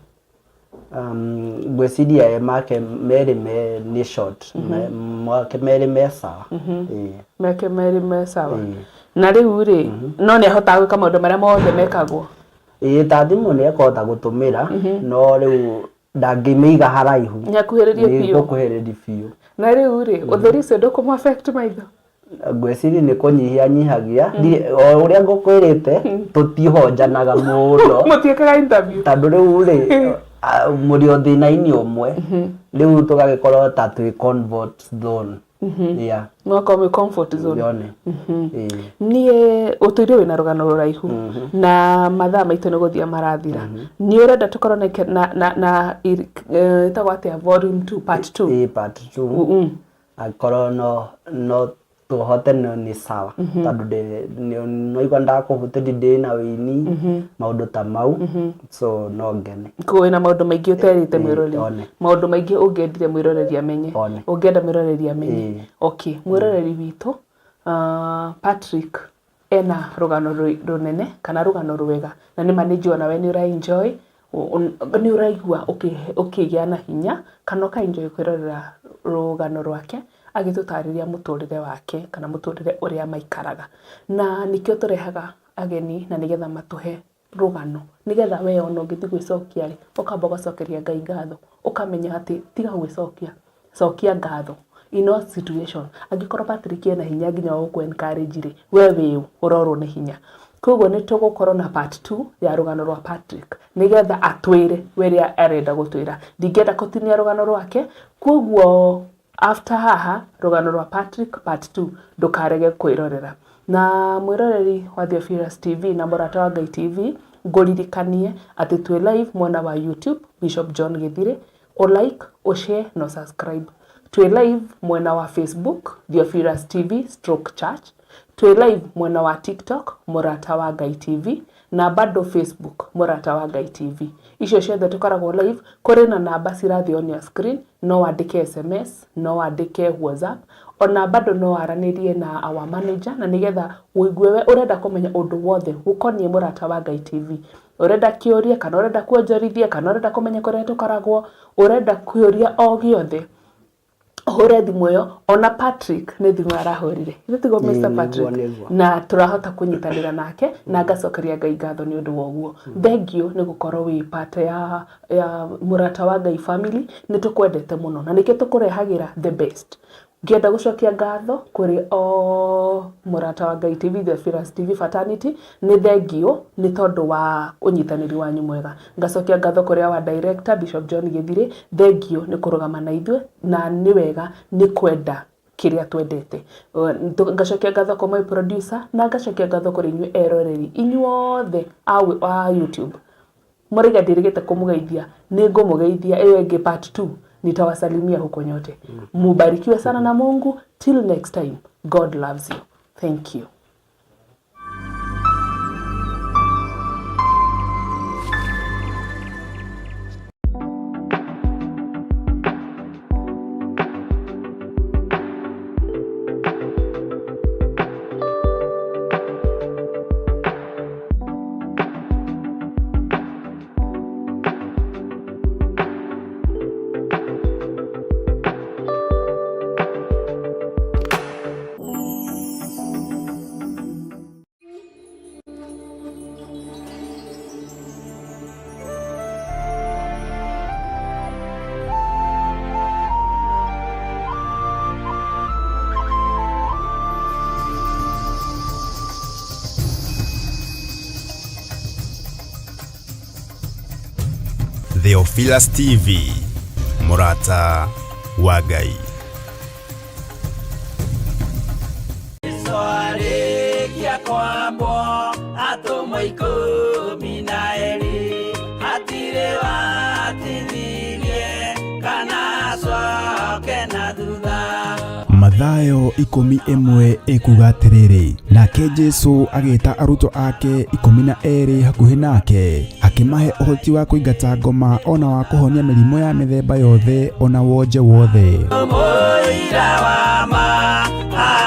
Ngwĩciria e make merĩ me nĩ short make merĩ me sawa. Ĩĩ. Make merĩ me sawa. Na rĩu rĩ, no nĩ ahotaga gwĩka maũndũ marĩa mothe mekagwo? Ĩĩ ta thimũ nĩ ekũhota gũtũmĩra no rĩu ndangĩmĩiga haraihu. Nĩ akuhĩrĩrie Nĩ biũ. gũkuhĩrĩria biũ. Na rĩu rĩ, ũtheri ũcio ndũkũmũ affect maitho? Ngwĩciria nĩ kũnyihia nyihagia o ũrĩa ngũkwĩrĩte tũtihonjanaga mũno. Mũtiĩkaga interview. Tondũ rĩu rĩ mũrĩ o thĩna-inĩ ũmwe rĩu tũgagĩkorwo ta twĩ comfort zone. Yeah. Mũgakorwo mwĩ comfort zone. Yone. Ĩĩ. Niĩ ũtũire wĩna rũgano rũraihu na mathaa maitũ nĩ gũthira marathira. Nĩ ũrenda tũkorwo na na na ĩtagwo atĩa volume 2 part 2? Ĩĩ part 2. Angĩkorwo no no tũhote no nĩ sawa tondũ nĩwaigua ndakũhutĩria ndĩ na wĩini maũndũ ta mau so no ngene. Koguo wĩna maũndũ maingĩ ũterĩte mwĩroreri, one. maũndũ maingĩ ũngĩendire mwĩroreri amenye, One. ũngĩenda mwĩroreri amenye. Ĩĩ. Okay, mwĩroreri witũ Patrick ena rũgano rũnene kana rũgano rwega na nĩma nĩ njũĩ onawe nĩ ũra enjoy, nĩ ũraigua ũkĩgĩa na hinya kana ũka enjoy kwĩrorera rũgano rwake agĩtũtarĩria mũtũrĩre wake kana mũtũrĩre ũrĩa maikaraga. Na nĩkĩo tũrehaga. ageni na nĩgetha matũhe rũgano nĩgetha we ona ũngĩthiĩ gwĩcokia rĩ, ũkamba ũgacokeria Ngai ngatho, ũkamenya atĩ tiga gwĩcokia, cokia ngatho in all situation. Angĩkorwo Patrick ena hinya nginya wa gũkũ encourage rĩ, we wĩũ ũrorwo nĩ hinya. Koguo nĩ tũgũkorwo na part 2 ya rũgano rwa Patrick nĩgetha atwĩre ũrĩa arenda gũtwĩra. Ndingĩenda kũtinia rũgano rwake, koguo after haha rũgano rwa Patrick part 2 ndũkarege kwĩrorera. Na mwĩroreri wa Theophilus TV na mũrata wa Ngai TV, ngũririkanie atĩ twĩ live mwena wa YouTube Bishop John Gĩthirĩ, ũ like, ũ share na ũ subscribe. Twĩ live mwena wa Facebook Theophilus TV stroke church, twĩ live mwena wa TikTok Mũrata wa Ngai TV na bado Facebook Mũrata wa Ngai TV. Icio ciothe tũkoragwo live, kũrĩ na namba cirathiĩ on your screen, no wandĩke SMS, no wandĩke WhatsApp, ona bado no waranĩrie na our manager na nĩgetha ũigue we ũrenda kũmenya ũndũ wothe ũkoniĩ Mũrata wa Ngai TV. Ũrenda kĩũria kana ũrenda kuonjorithia kana ũrenda kũmenya kũrĩa tũkoragwo, ũrenda kĩũria o gĩothe, ũhũre thimũ ĩyo. Ona Patrick nĩ thimũ arahũrire, githĩ tiguo Mr. Patrick? Nĩguo. Na tũrahota kũnyitanĩra nake na ngacokeria Ngai ngatho nĩ ũndũ wa ũguo. Thengiũ nĩ gũkorwo wĩ part ya Mũrata wa Ngai family, nĩ tũkwendete mũno na nĩkĩo tũkũrehagĩra the best. Ngĩenda gũcokia ngatho kũrĩ o Mũrata wa Ngai TV, Theophilus TV fraternity, nĩ thengiũ nĩ tondũ wa ũnyitanĩri wanyu mwega. Ngacokia ngatho kũrĩ our director Bishop John Gĩthirĩ, thengiũ nĩ kũrũgama na ithuĩ na nĩ wega nĩ kwenda kĩrĩa twendete. Ngacokia ngatho kũrĩ my producer na ngacokia ngatho kũrĩ inyuĩ eroreri inyuothe a YouTube. Mũraiga ndirĩgĩte kũmũgeithia, nĩ ngũmũgeithia ĩyo ĩngĩ part 2 nitawasalimia huko nyote. Mubarikiwe sana na Mungu. Till next time, God loves you. Thank you. Theophilus TV, Mũrata wa Ngai. Arĩkia kwambwo atũmwo 12 hatirĩ watithirie kana acoke na thutha. Mathayo 11 ĩkuga atĩrĩrĩ, nake Jesu agĩta arutwo ake 12 hakuhĩ nake, akĩmahe ũhoti wa kũingata ngoma ona wa kũhonia mĩrimũ ya mĩthemba yothe ona wonje wothe. Mũira wa ma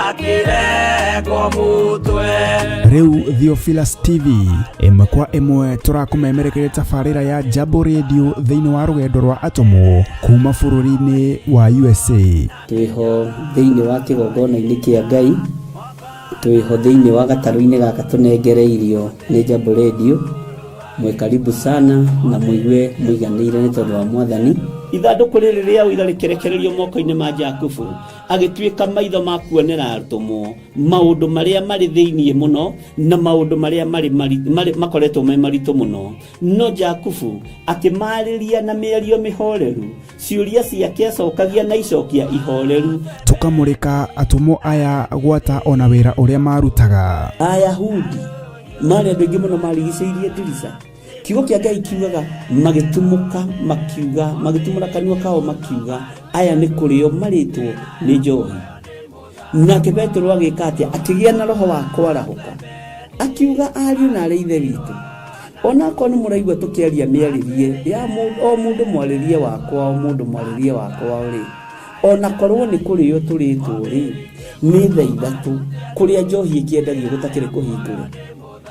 akĩrekwo mũtwe. Rĩu Theophilus TV ĩmwe kwa ĩmwe tũrakũmemerekeria tabarĩra ya Jambo Radio thĩinĩ wa rũgendo rwa atũmwo kuma bũrũri-inĩ wa USA. Twĩho thĩinĩ wa kĩgongona-inĩ kĩa Ngai, twĩho thĩinĩ wa gatarũ-inĩ gaka tũnengereirio nĩ Jambo Radio. Mwĩ karibu sana na mũigue mũiganĩire nĩ tondũ wa Mwathani. Ithandũkũ rĩrĩ rĩa ũira rĩkĩrekererio moko-inĩ ma Jakubu, agĩtuĩka maitho ma kuonera atũmwo maũndũ marĩa marĩ thĩinĩ mũno na maũndũ marĩa marĩ makoretwo me maritũ mũno. No Jakubu akĩmarĩria na mĩario mĩhoreru, ciũria ciake acokagia na icokia ihoreru. Tũkamũrĩka atũmwo aya gwata ona wĩra ũrĩa marutaga. Ayahudi marĩ andũ aingĩ mũno marigicĩirie ndirica. Kiugo kĩa Ngai kiugaga magĩtumũka makiuga, magĩtumũra kanua kao makiuga, aya nĩ kũrĩo marĩtwo nĩ njohi. Nake Petero agĩka atĩa? Akĩgĩa na roho wa kwarahũka, akiuga, ariũ na arĩ ithe witũ, onakorwo nĩ mũraigua tũkĩaria mĩarĩrie ya o mũndũ mwarĩrie wakwa, o mũndũ mwarĩrie wakwa rĩ, onakorwo nĩ kũrĩo tũrĩtwo rĩ, nĩ thaa 3 kũrĩa njohi ĩkĩendagio gũtakĩrĩ kũhingũre,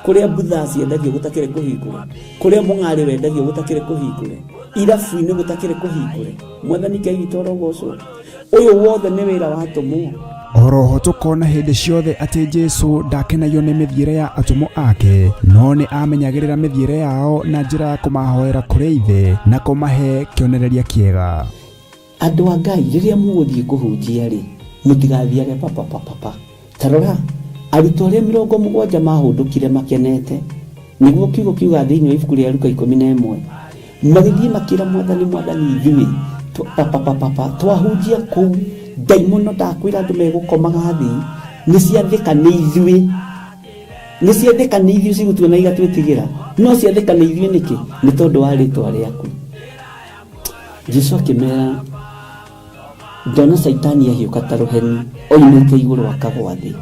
kũrĩa mbutha ciendagio gũtakĩrĩ kũhingũre, kũrĩa mũng'arĩ wendagio gũtakĩrĩ kũhingũre, irabu-inĩ gũtakĩrĩ kũhingũre. Mwathani Ngai witũ arogocwo. Ũyũ wothe nĩ wĩra wa atũmwo. Oroho tũkona hĩndĩ ciothe atĩ Jesu ndakenagio nĩ mĩthiĩre ya atũmwo ake, no nĩ amenyagĩrĩra mĩthiĩre yao na njĩra ya kũmahoera kũrĩ Ithe na kũmahe kĩonereria kĩega. Andũ a Ngai, rĩrĩa mũgũthiĩ kũhunjia-rĩ, mũtigathiage papapapapa. Ta rora, arutwo arĩa 70 maahũndũkire makenete, nĩguo kiugo kiugaga thĩinĩ wa ibuku rĩa Luka 11, magĩthiĩ makĩra Mwathani, Mwathani, ithuĩ papapapapa twahunjia kũu, ndaimono ndakwĩra andũ megũkomaga thĩ, nĩ ciathĩka nĩ ithuĩ. Nĩ ciathĩka nĩ ithuĩ cigũtuona igatwĩtigĩra, no ciathĩka nĩ ithuĩ nĩkĩ? Nĩ tondũ wa rĩtwa rĩaku. Jesu akĩmera, ndona Caitani ahiũka ta rũheni oimĩte igũrũ akagwa thĩ.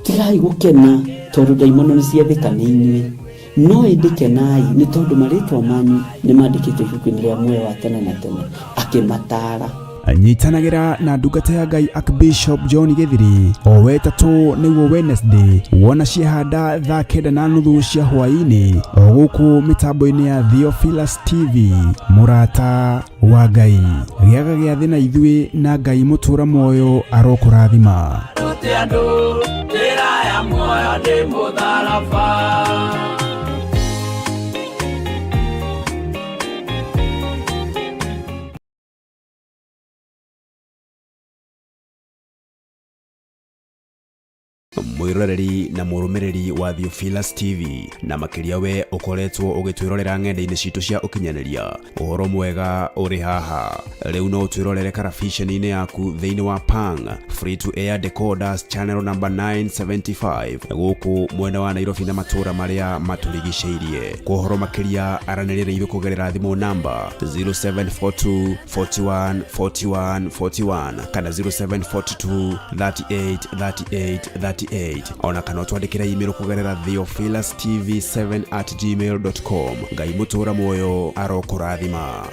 Tigai gũkena tondũ ndaimono nĩ ciathĩka nĩ inyuĩ, no ĩndĩ kenai nĩ tondũ marĩtwa manyu nĩ mandĩkĩtwo ibuku-inĩ rĩa muoyo wa tene na tene. Akĩmataara. Nyitanagĩra na ndungata ya Ngai Archbishop John Gĩthiri o wetatũ nĩguo Wednesday wona ciehanda thaa 9:30 cia hwaĩ-inĩ o gũkũ mĩtambo-inĩ ya Theophilus TV. Mũrata wa Ngai, gĩaga gĩathĩ na ithuĩ na Ngai mũtũra muoyo arokũrathima. Rute andũ njĩra ya muoyo nĩ mũtharaba. Mwĩroreri na mũrũmĩrĩri wa Theophilus TV, na makĩria we ũkoretwo ũgĩtwĩrorera ng'enda-inĩ citũ cia ũkinyanĩria, ũhoro mwega ũrĩ haha. Rĩu no ũtwĩrorere karabiceni-inĩ yaku thĩinĩ wa Pang Free to Air Decoders channel number 975 gũkũ mwena wa Nairobi na matũũra marĩa matũrigicĩirie. Kwa ũhoro makĩria aranĩria na ithuĩ kũgerera thimũ namba 0742 41 41 41 kana 0742 38 38 38, ona kana ũtwandĩkĩre email kũgerera theophilustv7@gmail.com. Ngai mũtũra muoyo arokũrathima.